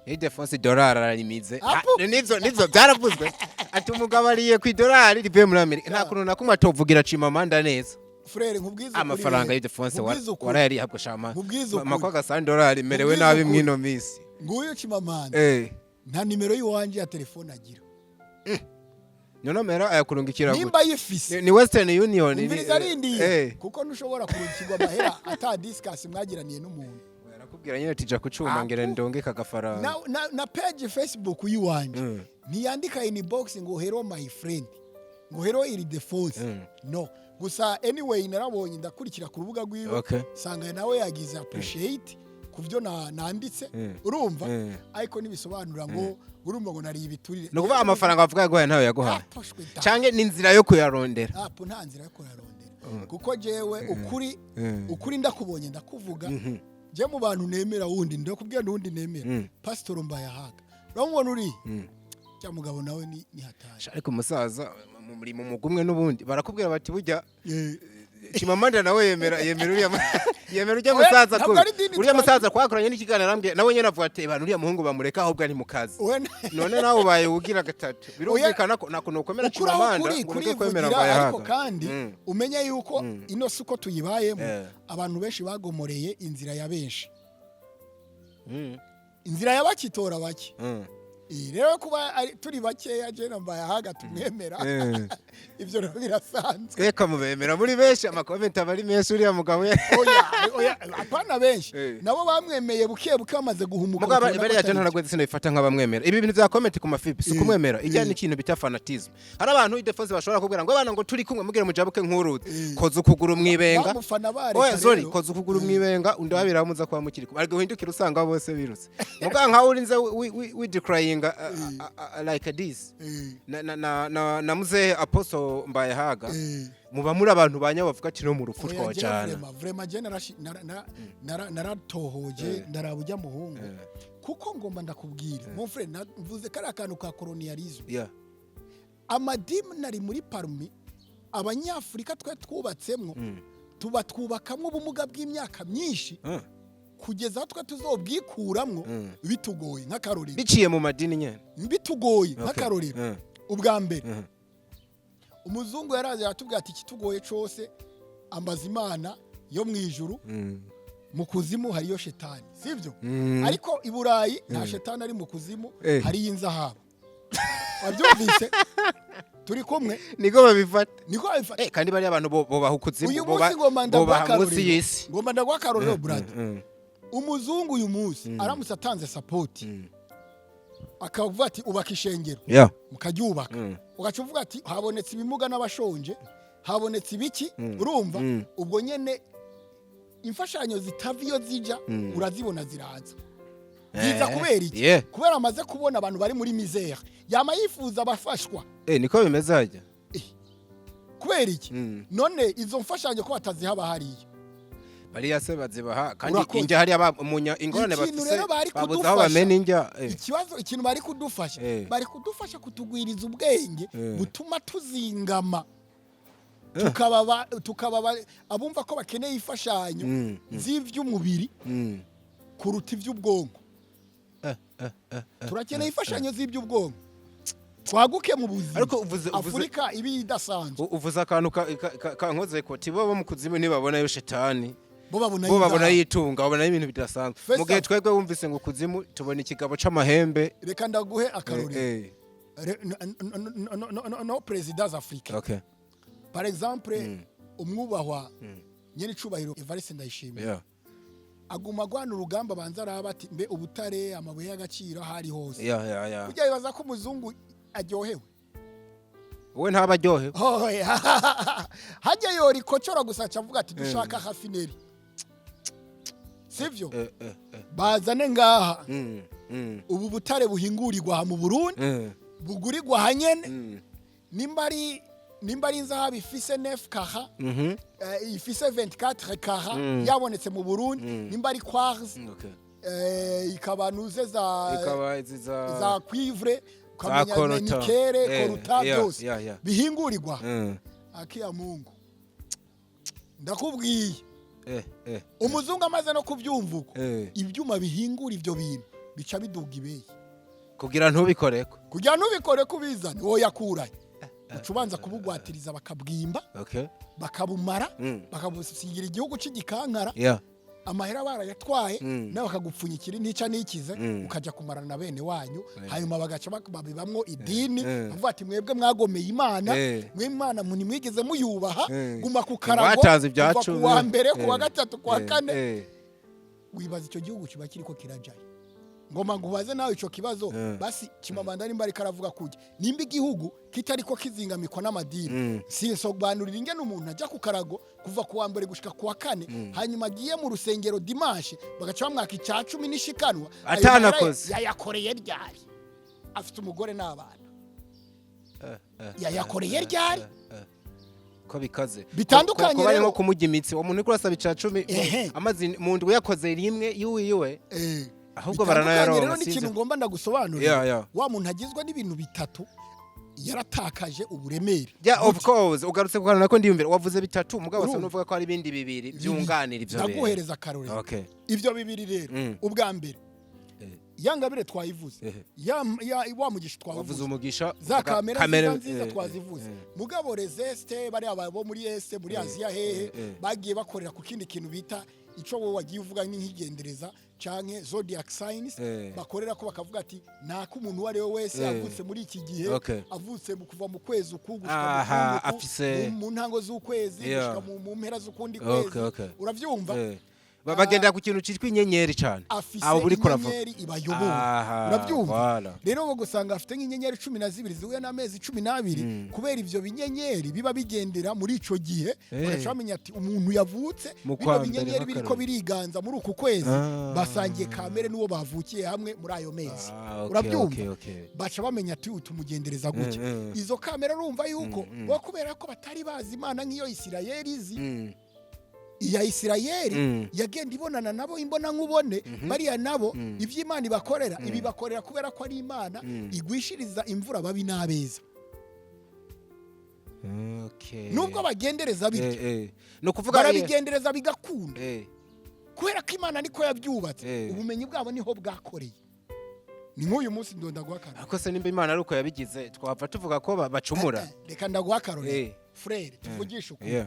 Ildefonse dolari ararimize. Apu! Nivyo byaravuzwe, ati umugabo ariye ku idolari rivuye muri Amerika, nta kuntu na kumwe atovugira Chimamanda neza. Frère, nkubwize ukuri Amafaranga rero. y'Ildefonse Nkubwize ukuri. warayarihabwa shama. Nkubwize ukuri. Makwa gasa dolari merewe Nkubwize nabi ukuri. mwino misi. Nguyu Chimamanda, nta nimero y'iwanjye ya telefone agira. None amahera ayakurungikira gute? Nimba yifise. Ni Western Union Umviriza, arindiye, kuko ntushobora kurungikirwa amahera ata discuss mwagiraniye n'umuntu. Arakubwira nyine tija kucuma Apu. ngira ndonge kagafaranga. Na page Facebook yiwanje ntiyandika inbox ngo "Hello my friend", ngo "Hello Ildefonse". No gusa anyway narabonye, ndakurikira ku rubuga rwiwe, sanga nawe yagize appreciate ku byo nanditse. Urumva, ariko ntibisobanura ngo urumva ngo nariye ibiturire. Ni ukuvuga amafaranga bavuga yaguhaye ntayo yaguhaye? Aposhwe da. Canke ni inzira yo kuyarondera? Apo, nta nzira yo kuyarondera, kuko jewe ukuri, ukuri ndakubonye ndakuvuga. Je mu bantu nemera wundi, ndakubwira n'uwundi nemera, Pasitoro Mbayahaga. Uramubona uri cya mugabo nawe ni hatari. Sha, ariko umusaza muri mu mugumwe n'ubundi barakubwira bati burya Chimamanda nawe yemera uriya yemera ujya Oya, musaza ntabwo ko ari idini. Uriya musaza twakoranye n'ikiganiro, arambwira nawe nyene avuga ati abantu uriya muhungu bamureka ahubwo ari mu kazi. Oya, None nawe ubaye ugira gatatu, birumvikana ko nta kuntu ukomera ukuraho Chimamanda kuri ngo ureke kwemera kurivugira, ariko Mbayahaga. kandi umenye yuko ino si uko tuyibayemo. Abantu benshi bagomoreye inzira ya benshi, inzira ya bakitora bake. Rero kuba turi bakeya, je na Mbayahaga tumwemera, ibyo rero birasanzwe. Reka, mubemera muri benshi, ama comments aba ari menshi uriya mugabo Oya, oya, apana benshi. Nabo bamwemeye buke buke bamaze guhumuka, Mugabo bakabona ko bariya atari je byo. ntabwo sinabifata nk'abamwemera. Ibi bintu bya comment ku mafipi si kumwemera, ijya n'ikintu bita fanatisme. Hari abantu Ildefonse bashobora kubwira ngo abana ngo turi kumwe, mubwire mujabuke nk'uruzi, koza ukuguru mwibenga. Bamufana bareka. Oya zori, Rero. koza ukuguru mwibenga, undi wabira muza kuba mukiri kumwe, ariko uhindukira usanga bose birutse. Mugabo nkaho urinze widecryinga like this na muzehe Apostle Mbayahaga, muba muri abantu banya bavuga ati no mu rupfu Oya, jewe twojana. Vraiment je naratohoje, ndaraba ujya muhungu, kuko ngomba ndakubwira mon frère, mvuze kari akantu ka colonialisme. Amadini nari muri parmi Abanyafurika twe twubatsemwo, tuba twubakamwo ubumuga bw'imyaka myinshi kugeza aho twe tuzobwikuramwo bitugoye. Nk'akarorero, Biciye mu madini nyene? Bitugoye. Nk'akarorero, ubwa mbere, umuzungu yaraje aratubwira ati ikitugoye cose ambaza Imana yo mu ijuru, mu kuzimu hariyo shetani, sibyo? Ariko i Burayi nta shetani ari mu kuzimu, hariyo inzahabu. Wabyumvise? Turi kumwe? Niko babifata. Niko babifata. Kandi bariya abantu bobaha ukuzimu, Uyu munsi ngomba ndaguha bobaha munsi akarorero. y'isi. Ngomba ndaguha akarorero, brother. Umuzungu uyu munsi aramutse atanze support, akavuga ati ubaka ishengero, mukaryubaka, ugaca uvuga ati habonetse ibimuga n'abashonje, habonetse ibiki, urumva, ubwo nyene imfashanyo zitava iyo zija urazibona ziraza ziza. Kubera iki? Kubera amaze kubona abantu bari muri misère, yama yifuza abafashwa. Niko bimeze hajya. Kubera iki? None izo mfashanyo ko bataziha hariya? Bariya se bazibaha kandi? Urakoze. Injya hariya umunya ingorane Ikintu bafise, rero bari babuze aho kudufasha. bamena injya. Ikibazo, ikintu bari kudufasha, bari kudufasha kutugwiriza ubwenge butuma tuzingama, tukaba abumva ko bakeneye imfashanyo z'ivy'umubiri kuruta ivy'ubwonko. Turakeneye imfashanyo z'iby'ubwonko, twaguke mu buzima. Ariko Afurika ibi idasanzwe. Uvuze akantu kankoze ko tibo bo mu kuzimu ntibabonayo shetani. Bo babona Bo babona inzahabu. yitunga, babona ibintu bidasanzwe. First Mu gihe off- twebwe wumvise ngo kuzimu tubona ikigabo c'amahembe. Reka ndaguhe akarorero. No présidents africains, par exemple umwubahwa nyenicubahiro Evariste Ndayishimiye, aguma agwana urugamba, banza araba ati mbe ubutare, amabuye y'agaciro aho ari hose. Burya bibaza ko umuzungu aryohewe? We ntaba aryohewe. Oya, hajya yora ikocora gusa aca avuga ati dushaka raffinerie, sivyo? Bazane ngaha ubu butare buhingurirwa aha mu Burundi, bugurirwa aha nyene. Nimba ari inzahabu ifise 9 carats, ifise 24 carats, yabonetse mu Burundi, nimba ari quartz, ikaba nuze za Ikaba izi za za cuivre, ukamenya coltan. Nickel, coltan, byose bihingurirwa. Akiya Mungu, ndakubwiye, umuzungu amaze no kubyumva uko, ibyuma bihingura ibyo bintu bica biduga ibeyi. Kugira ntubikoreko. Kugira ntubikore, kubizane wowe yakuraye, uca ubanza kubugwatiriza, bakabwimba, bakabumara, bakabusigira igihugu c'igikankara. Amahera barayatwaye, nawe bakagupfunyikira intica n'ikize, ukaja kumarana na bene wanyu, hanyuma bagaca babibamwo idini, bavuga ati: "Mwebwe mwagomeye Imana, mwe Imana ntimwigeze muyubaha, guma ku karago Mwatanze ibya kuva ku cumi. wa mbere, ku wa gatatu, ku wa kane." Wibaza icyo gihugu kiba kiriko kirajayo? Ngoma ngubaze nawe ico kibazo. Basi Chimamanda nimba ariko aravuga kujya, nimba igihugu kitariko kizingamikwa n'amadini, sinsobanurira ingene umuntu ajya ku karago kuva ku wa mbere gushika ku wa kane, hanyuma agiye mu rusengero dimanche bagaca bamwaka icya cumi n'ishikanwa. Ayo mahera Atanakoze. yayakoreye ryari? Afite umugore n'abana, yayakoreye ryari? Ko bikaze. Bitandukanye Ko bari rero. nko kumujya imitsi, uwo muntu uriko urasaba ica cumi amazi mu ndwi yakoze rimwe yiwiwe, ahubwo Bitandukanye baranayaronka. rero n'ikintu Sinzi. ngomba ndagusobanurira. Wa muntu agizwe n'ibintu bitatu yaratakaje uburemere. Yeah, of course. Ugarutse ku kantu nako ndiyumvira, wavuze bitatu, mugabo Urumva? wasa n'uvuga ko hari ibindi bibiri byunganira ivyo bintu. Ndaguhereza akarorero. Ibyo bibiri rero, ubwa mbere, ya ngabire twayivuze, ya wa mugisha Wavuze twavuze, umugisha, za uvuga kamera kamere, nziza nziza twazivuze. Mugabo rezeste bariya bo muri este, muri Aziya hehe, bagiye bakorera ku kindi kintu bita ico wowe wagiye uvuga nk'igendereza canke zodiac signs, bakorera ko bakavuga ati naka umuntu uwo ari we wese avutse muri iki gihe, avutse mu kuva mu kwezi uku gushika mu Aha, kundi uku, mu ntango z'ukwezi gushika mu mpera z'ukundi kwezi, uravyumva? Bagendera ku kintu citwa inyenyeri cane. Afise Abo uriko uravuga. inyenyeri ibayobora. Urabyumva? Voilà. Rero ngo gusanga afite nk'inyenyeri 12 zihuye n'amezi 12, kubera ivyo binyenyeri biba bigendera muri ico gihe, bagaca bamenya ati umuntu yavutse Mu bino kwa mbere binyenyeri biriko nk'akarorero. biriganza muri uku kwezi, basangiye kamere n'uwo bavukiye hamwe muri ayo mezi. Urabyumva? Okay. Baca bamenya ati uyu tumugendereza gutya. Izo kamere, urumva yuko bo kubera ko batari bazi Imana nk'iyo Isirayeli izi, iya Isirayeli yagenda ibonana nabo imbona nkubone, bariya nabo ibyo Imana ibakorera ibibakorera kubera ko ari Imana igwishiriza imvura babi n'abeza. Nubwo bagendereza bityo, Ni ukuvuga barabigendereza bigakunda kubera ko Imana niko yabyubatse. Ubumenyi bwabo niho bwakoreye. Ni nk'uyu munsi ndonda guha akarorero. Ariko se nimba Imana ari uko yabigize, twapfa tuvuga ko bacumura? Reka ndaguha akarorero. Frère, tuvugishe ukuri.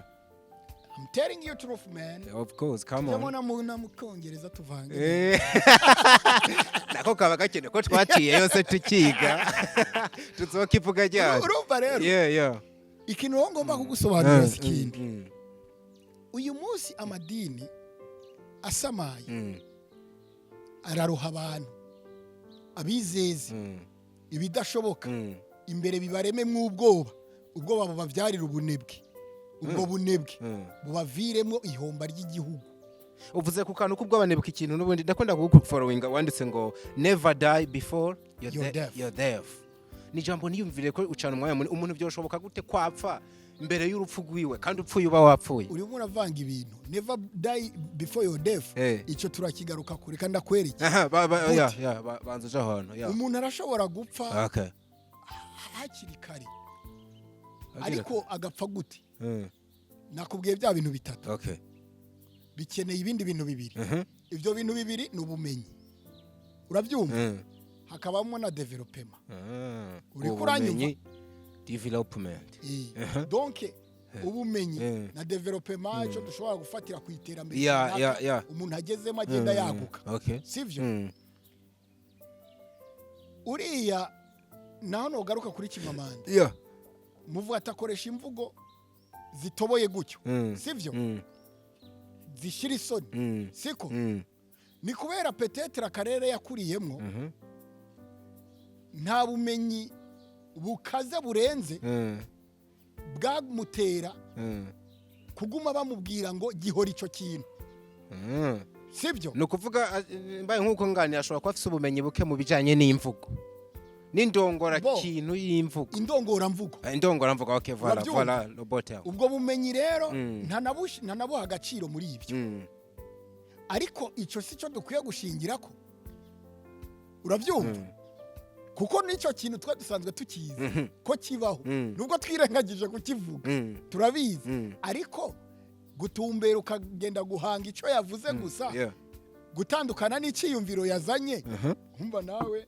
I'm telling you truth, man. Of course, come Tujyamo on. na mu Kongereza tuvange. Nako kaba gakenewe ko twaciye yose tukiga, tuzokivuga ryari? Urumva rero, ikintu rero ngomba kugusobanurira si ikindi. Uyu munsi amadini asamaye araroha abantu abizeze ibidashoboka, imbere bibarememwo ubwoba, ubwoba bubabyarira ubunebwe, ubwo bunebwe bubaviremo ihomba ry'igihugu. Uvuze ku kantu k'ubwoba, nibuka ikintu n'ubundi ndakunda kugufollowinga, wanditse ngo "Never die before your, Your death." Your death. Ni ijambo niyumvire ko ucana umwanya munini. Umuntu byoshoboka gute kwapfa mbere y'urupfu rwiwe, kandi upfuye uba wapfuye? Urimo uravanga ibintu. "Never die before your death", icyo turakigaruka kure kandi ndakwereke. Aha, Gute? Ya, banza uje ahantu, ya. Umuntu arashobora gupfa hakiri kare, ariko agapfa gute? Nakubwiye bya bintu bitatu bikeneye ibindi bintu bibiri. Ibyo bintu bibiri ni ubumenyi, urabyumva? Hakabamo na développement. Uriko uranyumva? Ubumenyi, development. Donc ubumenyi na développement, icyo dushobora gufatira ku iterambere runaka umuntu agezemo agenda yaguka, sivyo? Uriya naho nogaruka kuri Chimamanda, muvuga atakoresha imvugo zitoboye gutyo, sivyo? Zishyira isoni, siko? Ni kubera peut-être akarere yakuriyemo nta bumenyi bukaze burenze bwamutera kuguma bamubwira ngo gihora icyo kintu, sibyo? Ni ukuvuga mbaye nk'uko nganira, ashobora kuba afite ubumenyi buke mu bijyanye n'imvugo n'indongora Bo. kintu y'imvugo. Indongoramvugo. Indongoramvugo, okay, voilà. Urabyumva? Voilà le bon terme. Ubwo bumenyi rero ntanabuha agaciro muri ibyo. Ariko icyo si cyo dukwiye gushingira ko, urabyumva? Kuko n'icyo kintu twe dusanzwe tukizi ko kibaho, nubwo twirengagije kukivuga, turabizi. Ariko gutumbera ukagenda guhanga icyo yavuze gusa, gutandukana n'icyiyumviro yazanye, nkumva nawe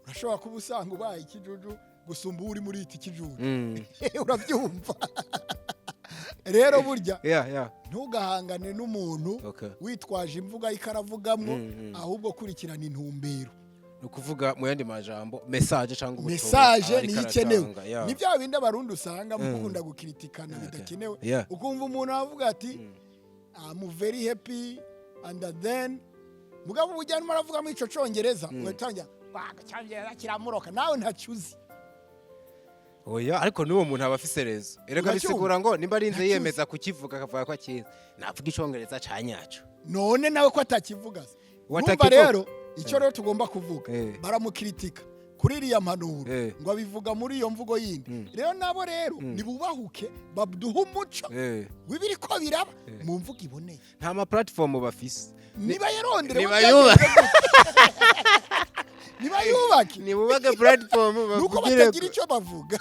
urashobora kuba usanga ubaye ikijuju gusumba uwo uri muri iki kijuju. Urabyumva? Rero burya ntugahangane n'umuntu witwaje imvugo ariko aravugamwo, ahubwo kurikirana intumbero. Ni ukuvuga mu yandi majambo, message cyangwa ubutumwa Message ariko niyo ikenewe. aratanga, yeah. Ni bya bindi Abarundi usanga mukunda gukiritikana bidakenewe. Ukumva umuntu avuga ati: "I'm very happy," and then mugabo ubujyana arimo aravuga muri ico Congereza, ugatangira waga Cyongereza kiramuroka, nawe ntacyo uzi. Oya, ariko n'uwo muntu aba afise raison erega. Uracyumva? Bisigura ngo nimba arinze Ntacyuzi. yiyemeza kukivuga, akavuga ko akizi, navuga Icongereza ca nyaco. None nawe ko atakivuga se? Urumva? Watakivuga. Rero icyo rero tugomba kuvuga, baramukiritika kuri iriya mpanuro ngo abivuga muri iyo mvugo yindi. Rero nabo rero nibubahuke baduhe umuco w'ibiri ko biraba mu mvugo iboneye. Nta ma platform bafise. Niba yarondere Niba yuba- niba yubake. Nibubake platform Nuko bavugire. batagira icyo bavuga.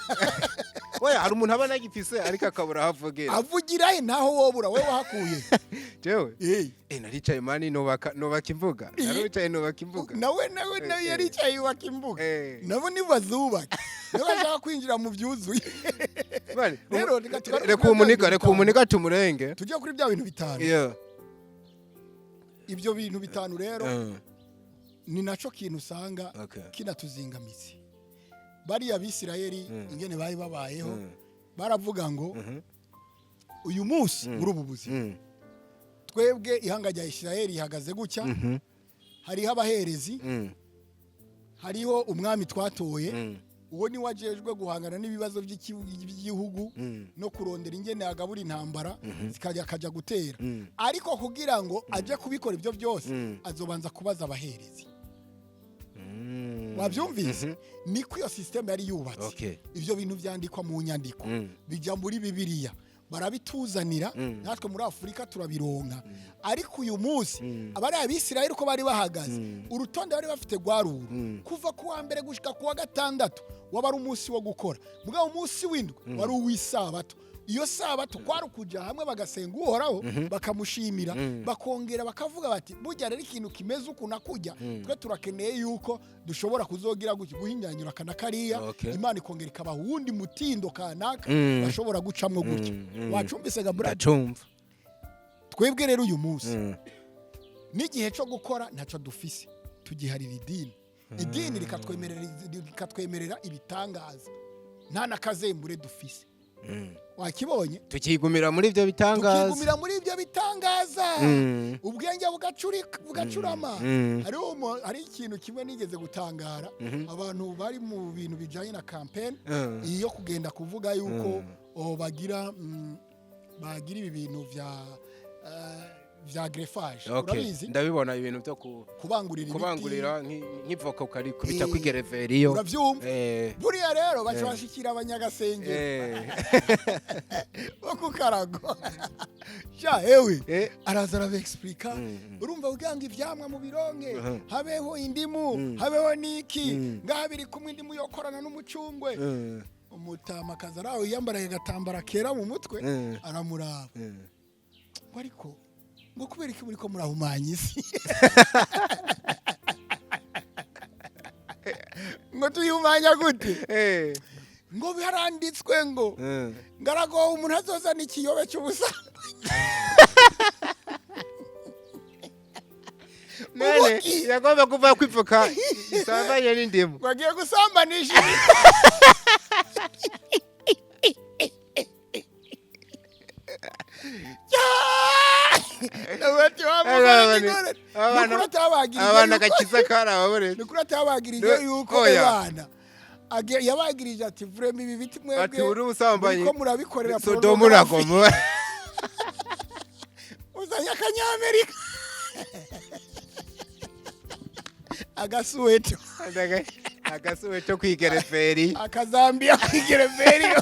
Oya, hari umuntu aba anagifise ariko akabura aho avugira. Avugira he? Ntaho wobura, wowe wahakuye. Jewe? Eh. Naricaye mani, nubaka imbuga. Naricaye nubaka imbuga. Nawe yaricaye yubaka imbuga. Nabo nibazubake, niba bashaka kwinjira mu byuzuye. Mani, Rero reka tugaruke reka kuri bya umuniga bintu reka bitanu. umuniga tumurenge. Tujye kuri bya bintu bitanu. Ibyo bintu bitanu rero ni naco kintu usanga kinatuzingamitse. Bariya Bisirayeli, ingene bari babayeho, baravuga ngo uyu munsi muri ubu buzima, twebwe ihanga rya Isirayeli rihagaze gutya, hariho abaherezi, hariho umwami twatoye, uwo ni wajejwe guhangana n'ibibazo by'igihugu no kurondera ingene agabura intambara zikajya akajya gutera. Ariko kugira ngo ajye kubikora ibyo byose, azobanza kubaza abaherezi. Wabyumvise? Niko iyo système yari yubatse. Ibyo bintu byandikwa mu nyandiko, bijya muri Bibiliya, barabituzanira, natwe muri Afurika turabironka. Ariko uyu munsi abari Abisirayeli uko bari bahagaze, urutonde bari bafite rwaruru kuva ku wa mbere gushika ku wa gatandatu waba ari umunsi wo gukora, mugabo umunsi w'indwi wari uw'isabato. Iyo sabato kwari ukuja hamwe bagasenga Uhoraho, bakamushimira, bakongera bakavuga bati: "Burya rero ikintu kimeze uku na kujya, twe turakeneye yuko dushobora kuzogira gutya, guhinyanyura aka na kariya." Imana ikongera ikabaha uwundi mutindo kanaka bashobora gucamwo gutya. Wacumbise ga brother? Ndacumva. Twebwe rero uyu munsi n'igihe cyo gukora ntacyo dufise, tugiharira idini. Idini rikatwemerera ibitangaza, nta n'akazembure dufise. Wakibonye? Tukigumira muri ibyo bitangaza. Tukigumira muri ibyo bitangaza, ubwenge bugacurama. Hari ikintu kimwe nigeze gutangara, abantu bari mu bintu bijyanye na campaign iyo kugenda kuvuga yuko bagira ibi bintu vya greffage. Urabizi? Ndabibona, ibintu byo kubangurira ibiti. Kubangurira nk'ivoka ukarikubita kw'igereveriyo. Uravyumva? Buriya rero baca bashikira abanyagasengero bo ku karago sha ewe. Araza arabexplica. Urumva, kugira ngo ivyamwa mu bironke, habeho indimu, habeho niki, ngaha biri kumwe, indimu yokorana n'umucungwe. Umutamakazi araho yiyambaraye agatambara kera mu mutwe, aramuraba ngo: "Ariko ngo kubera iki muriko murahumanya isi?" Ngo: "Tuyihumanya gute?" Ngo: "Biharanditswe ngo ngaragowe umuntu azozana ikiyobe cy'ubusambanyi." None Ubuki. yagomba kuva kwivoka isambanye n'indimu. Ngo agiye gusambanisha ibiti. Ndavuga wa mugore n'ingorane. Nukuri atabagirije Abantu yuko- agakiza karababoretse. Nukuri atabagirije yuko Oya. abana yabagirije ati: "Vraiment ibi biti mwebwe Ati uri ubusambanyi. muriko murabikorera Sodomu na pornography." Gomora. Uzanye akanyamerika, agasuweto. Agasuwe cyo kwigereferi. Akazambiya kwigereveriyo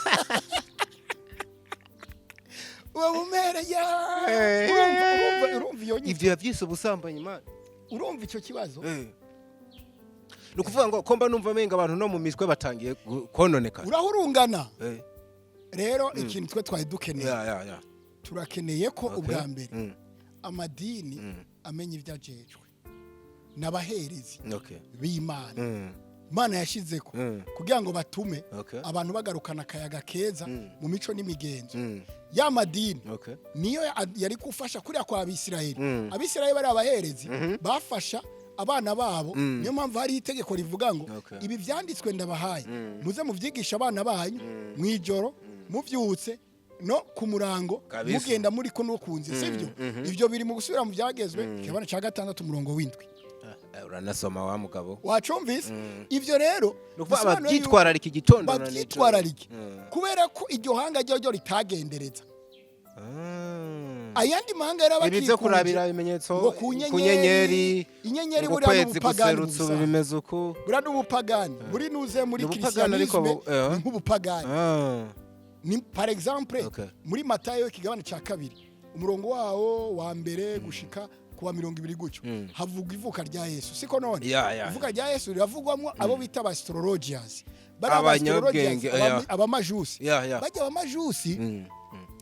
uwo mumere ya Urumva iyo nyito? Ivyo yavyise ubusambanyi, man. Urumva icyo kibazo? Ni ukuvuga ngo ko mba numva menga abantu no mu mitwe batangiye kononekara. Urahurungana. Rero ikintu twe twari dukeneye, Ya. turakeneye ko ubwa mbere amadini amenya ibyo ajejwe n'abaherezi b'Imana, Imana yashize ko kugira ngo batume abantu bagarukana akayaga keza mu mico n'imigenzo. Ya madini niyo yari gufasha kuriya kwa Abisirayeli. Abisirayeli bari abaherezi, bafasha abana babo. Niyo mpamvu hari itegeko rivuga ngo ibi vyanditswe ndabahaye, muze muvyigisha abana banyu mw'ijoro, muvyutse no ku murango, mugenda muri ko no ku nzira, sivyo? Ivyo biri mu Gusubira mu Byagezwe, ikigabane ca gatandatu, umurongo w'indwi. Uranasoma wa mugabo. Wacumvise? Ivyo rero Ni ukuvuga bisobanuye yuko babyitwararika igitondo na nijoro. Babyitwararike, kubera ko iryo hanga ryo ritagendereza ayandi mahanga. Ibi byo Yarabakikuje kurabira ibimenyetso ngo ku ku nyenyeri, nyenyeri, inyenyeri ngo buriya ukwezi n'ubupagani guserutse ubu busanzwe. Bimeze uku. Buriya n'ubupagani muri nuze muri Ni ubupagani ariko christianisme, ni nk'ubupagani. Ni par exemple muri Matayo, ikigabane cya kabiri, umurongo wawo wa mbere gushika kuwa 20 gutyo, havuga ivuka rya Yesu, siko none? Ya. Ivuka rya Yesu riravugwamwo abo bita ba astrologians. Bari aba Abanyabwenge, astrologians, abamajusi. Ya. Bajya abamajusi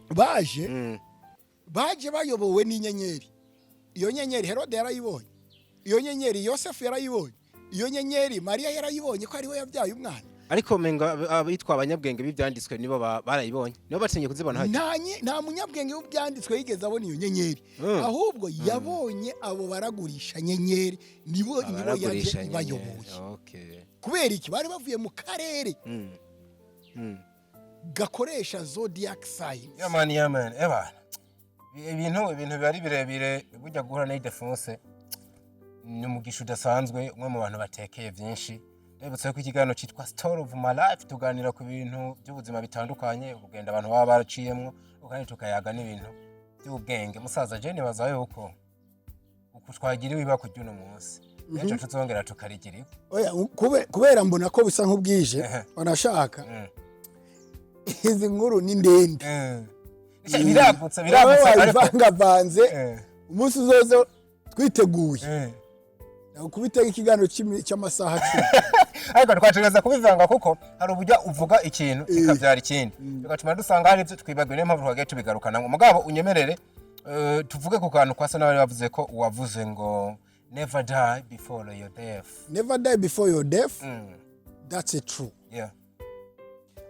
baje baje bayobowe n'inyenyeri. Iyo nyenyeri Herode yarayibonye, iyo nyenyeri Yosefu yarayibonye, iyo nyenyeri Mariya yarayibonye ko ariwe yabyaye umwana. Ariko menga abitwa abanyabwenge b'ibyanditswe nibo barayibonye, nibo batinye kuzibona hajya. Nta munyabwenge w'ibyanditswe yigeze abona iyo nyenyeri, ahubwo yabonye abo baragurisha nyenyeri, nibo yaje Abaragurisha nyenyeri. ibayoboye. Kubera iki? Bari bavuye mu karere gakoresha zodiac signs. Yeah man, yeah man. Eba. Ibintu biba ari birebire. Burya guhura na Ildefonse ni umugisha udasanzwe, umwe mu bantu batekeye byinshi. Ndabibutsa ko ikiganiro cyitwa Story of My Life, tuganira ku bintu by'ubuzima bitandukanye, urugendo abantu baba baraciyemwo, kandi tukayaga n'ibintu by'ubwenge. Musaza, je nibaza yuko uku twagiriwe ibako ry'uno munsi, ejo tuzongera tukarigira iwe. Oya, kubera mbona ko bisa nk'ubwije, wanashaka izi nkuru ni ndende. Biragutse, biragutse, Wowe ariko wabivangavanze. Umunsi uzoze twiteguye kubitega ikiganiro cy'amasaha 10. Ariko twategereza kubivanga, kuko hari uburyo uvuga ikintu kikabyara ikindi, bigatuma dusanga hari ibyo twibagiwe. Niyo mpamvu twagiye tubigarukana. Mugabo unyemerere tuvuge ku kantu kwasa n'abari bavuze ko uwavuze ngo "Never die before your death." Never die before your death. That's a true.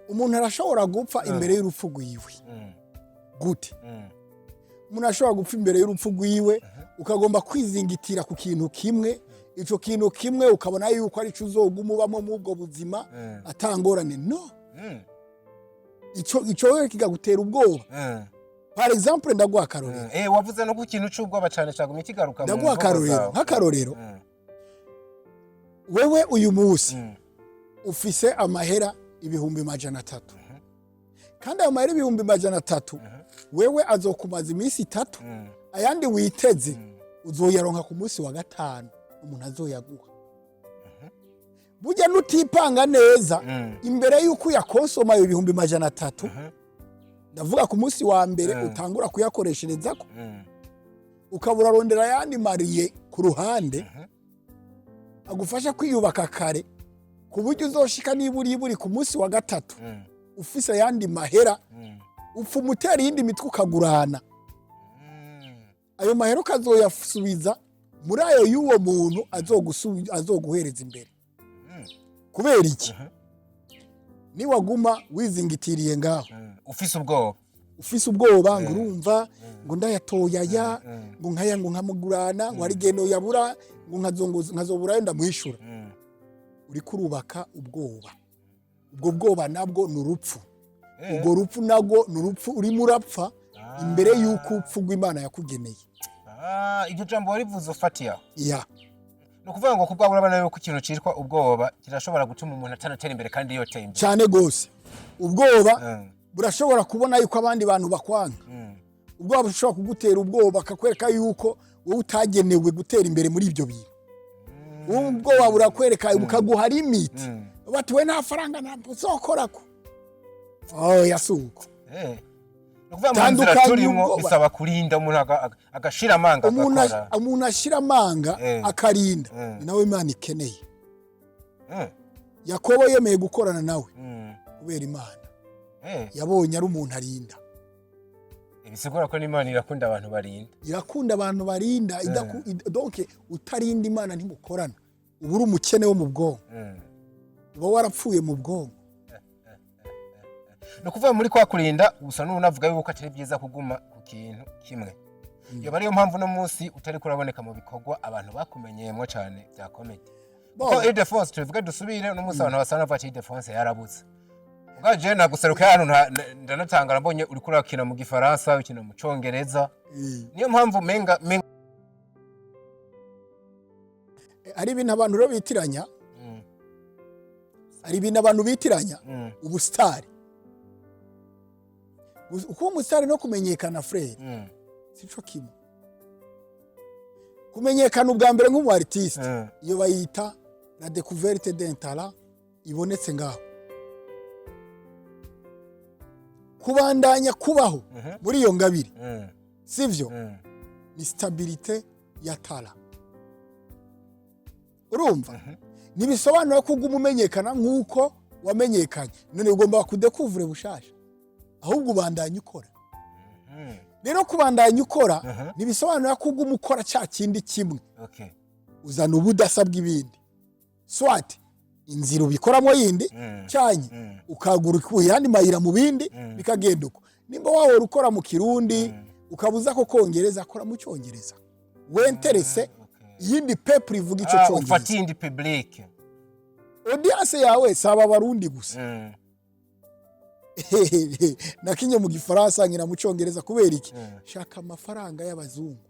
Umuntu arashobora gupfa imbere y'urupfu rwiwe. Gute? Umuntu ashobora gupfa imbere y'urupfu rwiwe, ukagomba kwizingitira ku kintu kimwe. Ico kintu kimwe ukabona yuko ari cyo uzoguma ubamo muri ubwo buzima atangorane, no ico wewe kikagutera ubwoba. Par exemple, ndaguha akarorero. Wavuze no ku kintu c'ubwoba cane, cagumye kigaruka mu Ndaguha mvugo akarorero. zawe. Nk'akarorero, wewe uyu munsi ufise amahera 300,000, kandi ayo mahera 300,000 wewe azokumaza iminsi 3. Ayandi witeze uzoyaronka ku munsi wa gatanu, umuntu azoyaguha. Burya nutipanga neza, imbere y'uko uyakonsoma ayo 300,000, ndavuga ku munsi wa mbere utangura kuyakoresherezako, ukaba urarondera ayandi mariye ku ruhande agufasha kwiyubaka kare, ku buryo uzoshika niba uri buri ku munsi wa gatatu ufise ayandi mahera, upfa umutera iyindi mitwe ukagurana ayo mahera, ukazoyasubiza muri ayo y'uwo muntu azoguhereza imbere. Kubera iki? Niwaguma wizingitiriye ngaho Ufise ubwoba, ufise ubwoba ngo urumva ngo ndayatoya aya, ngo nkaya, ngo nkamugurana, ngo hari igihe noyabura, ngo nkazoburayo ndamwishura, uriko urubaka ubwoba. Ubwo bwoba nabwo ni urupfu. Ubwo rupfu nabwo ni urupfu, urimo urapfa imbere y'uko upfa rw'Imana yakugeneye. Ah, iryo jambo warivuze ufatiye aho. Ya. Ni ukuvuga ngo kubwawe urabona yuko ikintu citwa ubwoba kirashobora gutuma umuntu atanatera imbere kandi yoteye imbere. Cyane gose. Ubwoba burashobora kubona yuko abandi bantu bakwanga. Ubwoba bushobora kugutera ubwoba, bakakwereka yuko wowe utagenewe gutera imbere muri ibyo bintu. Ubwoba burakwereka, bukaguha limit, bati we nta faranga ntabwo uzokorako. Oh, yasuko. Ni ukuvuga mu nzira Tandukanya turimwo ubwoba. bisaba kurinda umuntu agashira amanga, Umuntu agakora. umuntu ashira amanga, akarinda, ni nawe Imana ikeneye. Yakobo yemeye gukorana nawe kubera Imana yabonye ari umuntu arinda. Bisigura ko n'Imana irakunda abantu barinda. Irakunda abantu barinda. Donc utarinda Imana ntimukorana, uba uri umukene wo mu bwonko, uba warapfuye mu bwonko. Ni ukuvuga muri kwa kurinda usa n'unavuga yuko atari byiza kuguma ku kintu kimwe. Yoba ariyo mpamvu uno munsi utari kuraboneka mu bikorwa abantu bakumenyeyemo cyane bya comedy? Bo. Kuko Ildefonse, tubivuge dusubire, uno munsi abantu basa n'abavuga ati Ildefonse yarabuze. Ubwa jewe naguseruka hano ndanatangara mbonye uriko urakina mu Gifaransa, ukina mu Congereza. Niyo mpamvu menga Hari ibintu abantu rero bitiranya. Hari ibintu abantu bitiranya. Ubusitari, kuba umusitari no kumenyekana, frère, sico kimwe. Kumenyekana ubwa mbere nk'umu artiste, iyo bayita la découverte d'un talent ibonetse ngaho. Kubandanya kubaho muri iyo ngabire, sivyo? Ni stabilité ya talent. Urumva, ntibisobanura ko uguma umenyekana nk'uko wamenyekanye. None ugomba kudekuvure bushasha, ahubwo ubandanya ukora. Rero kubandanya ukora ntibisobanura ko uguma ukora cya kindi kimwe. Uzana ubudasa bw'ibindi, soit inzira ubikoramo yindi, cyanye ukagura yandi mayira mu bindi, bikagenda uko. Nimba wahora ukora mu Kirundi, ukaba uza ko kongereza, kora mu Cyongereza, wenterese iyindi peuple ivuga icyo Ah, Cyongereza. ufate iyindi public. Audience yawe saba Abarundi gusa. Nakinye mu Gifaransa, nkina mu Cyongereza, kubera iki? Shaka amafaranga y'abazungu,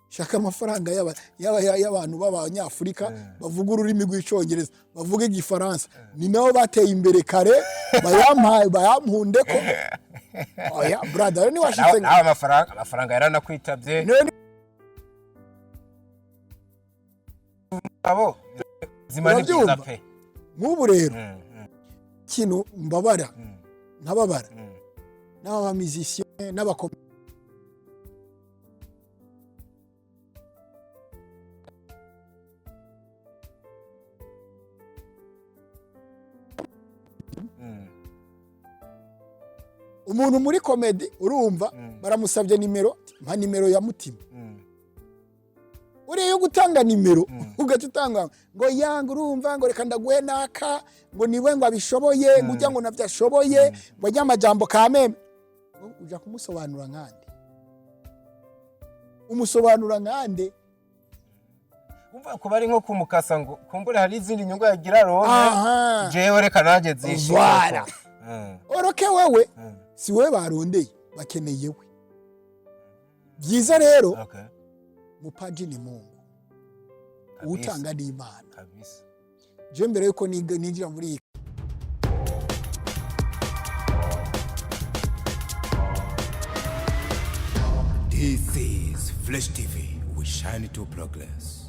shaka amafaranga y'abantu b'Abanyafurika bavuga ururimi rw'Icyongereza, bavuga Igifaransa. Ni nabo bateye imbere kare, bayampaye, bayampunde ko oya brother niwashitse. Nawe amafaranga yaranakwitabye. None Abo zima ni byiza Urabyumva? pe. Nk'ubu rero, ikintu mbabara, nkababara n'aba musicien n'abako umuntu muri comédie, urumva, baramusabye nimero, mpa nimero ya Mutima. Uriya yo gutanga nimero, ugaca utanga ngo yanga, urumva, ngo reka ndaguhe naka, ngo niwe ngo abishoboye, ngo ujya ngo navyo ashoboye, ngo ajye amajambo kameme. Uja kumusobanura nkande? Umusobanura nkande? Umva, kuba ari nko kumukasa ngo kumbure hari izindi nyungu yagira ronke. Aha. Jewe reka nanjye zishike. Voilà. Oroke wewe, si wewe barondeye, bakeneye we. Byiza rero, mupaji ni Mungu. Utanga ni Imana. Je mbere yuko ninjira muri iyi This is Flash TV. We shine to progress.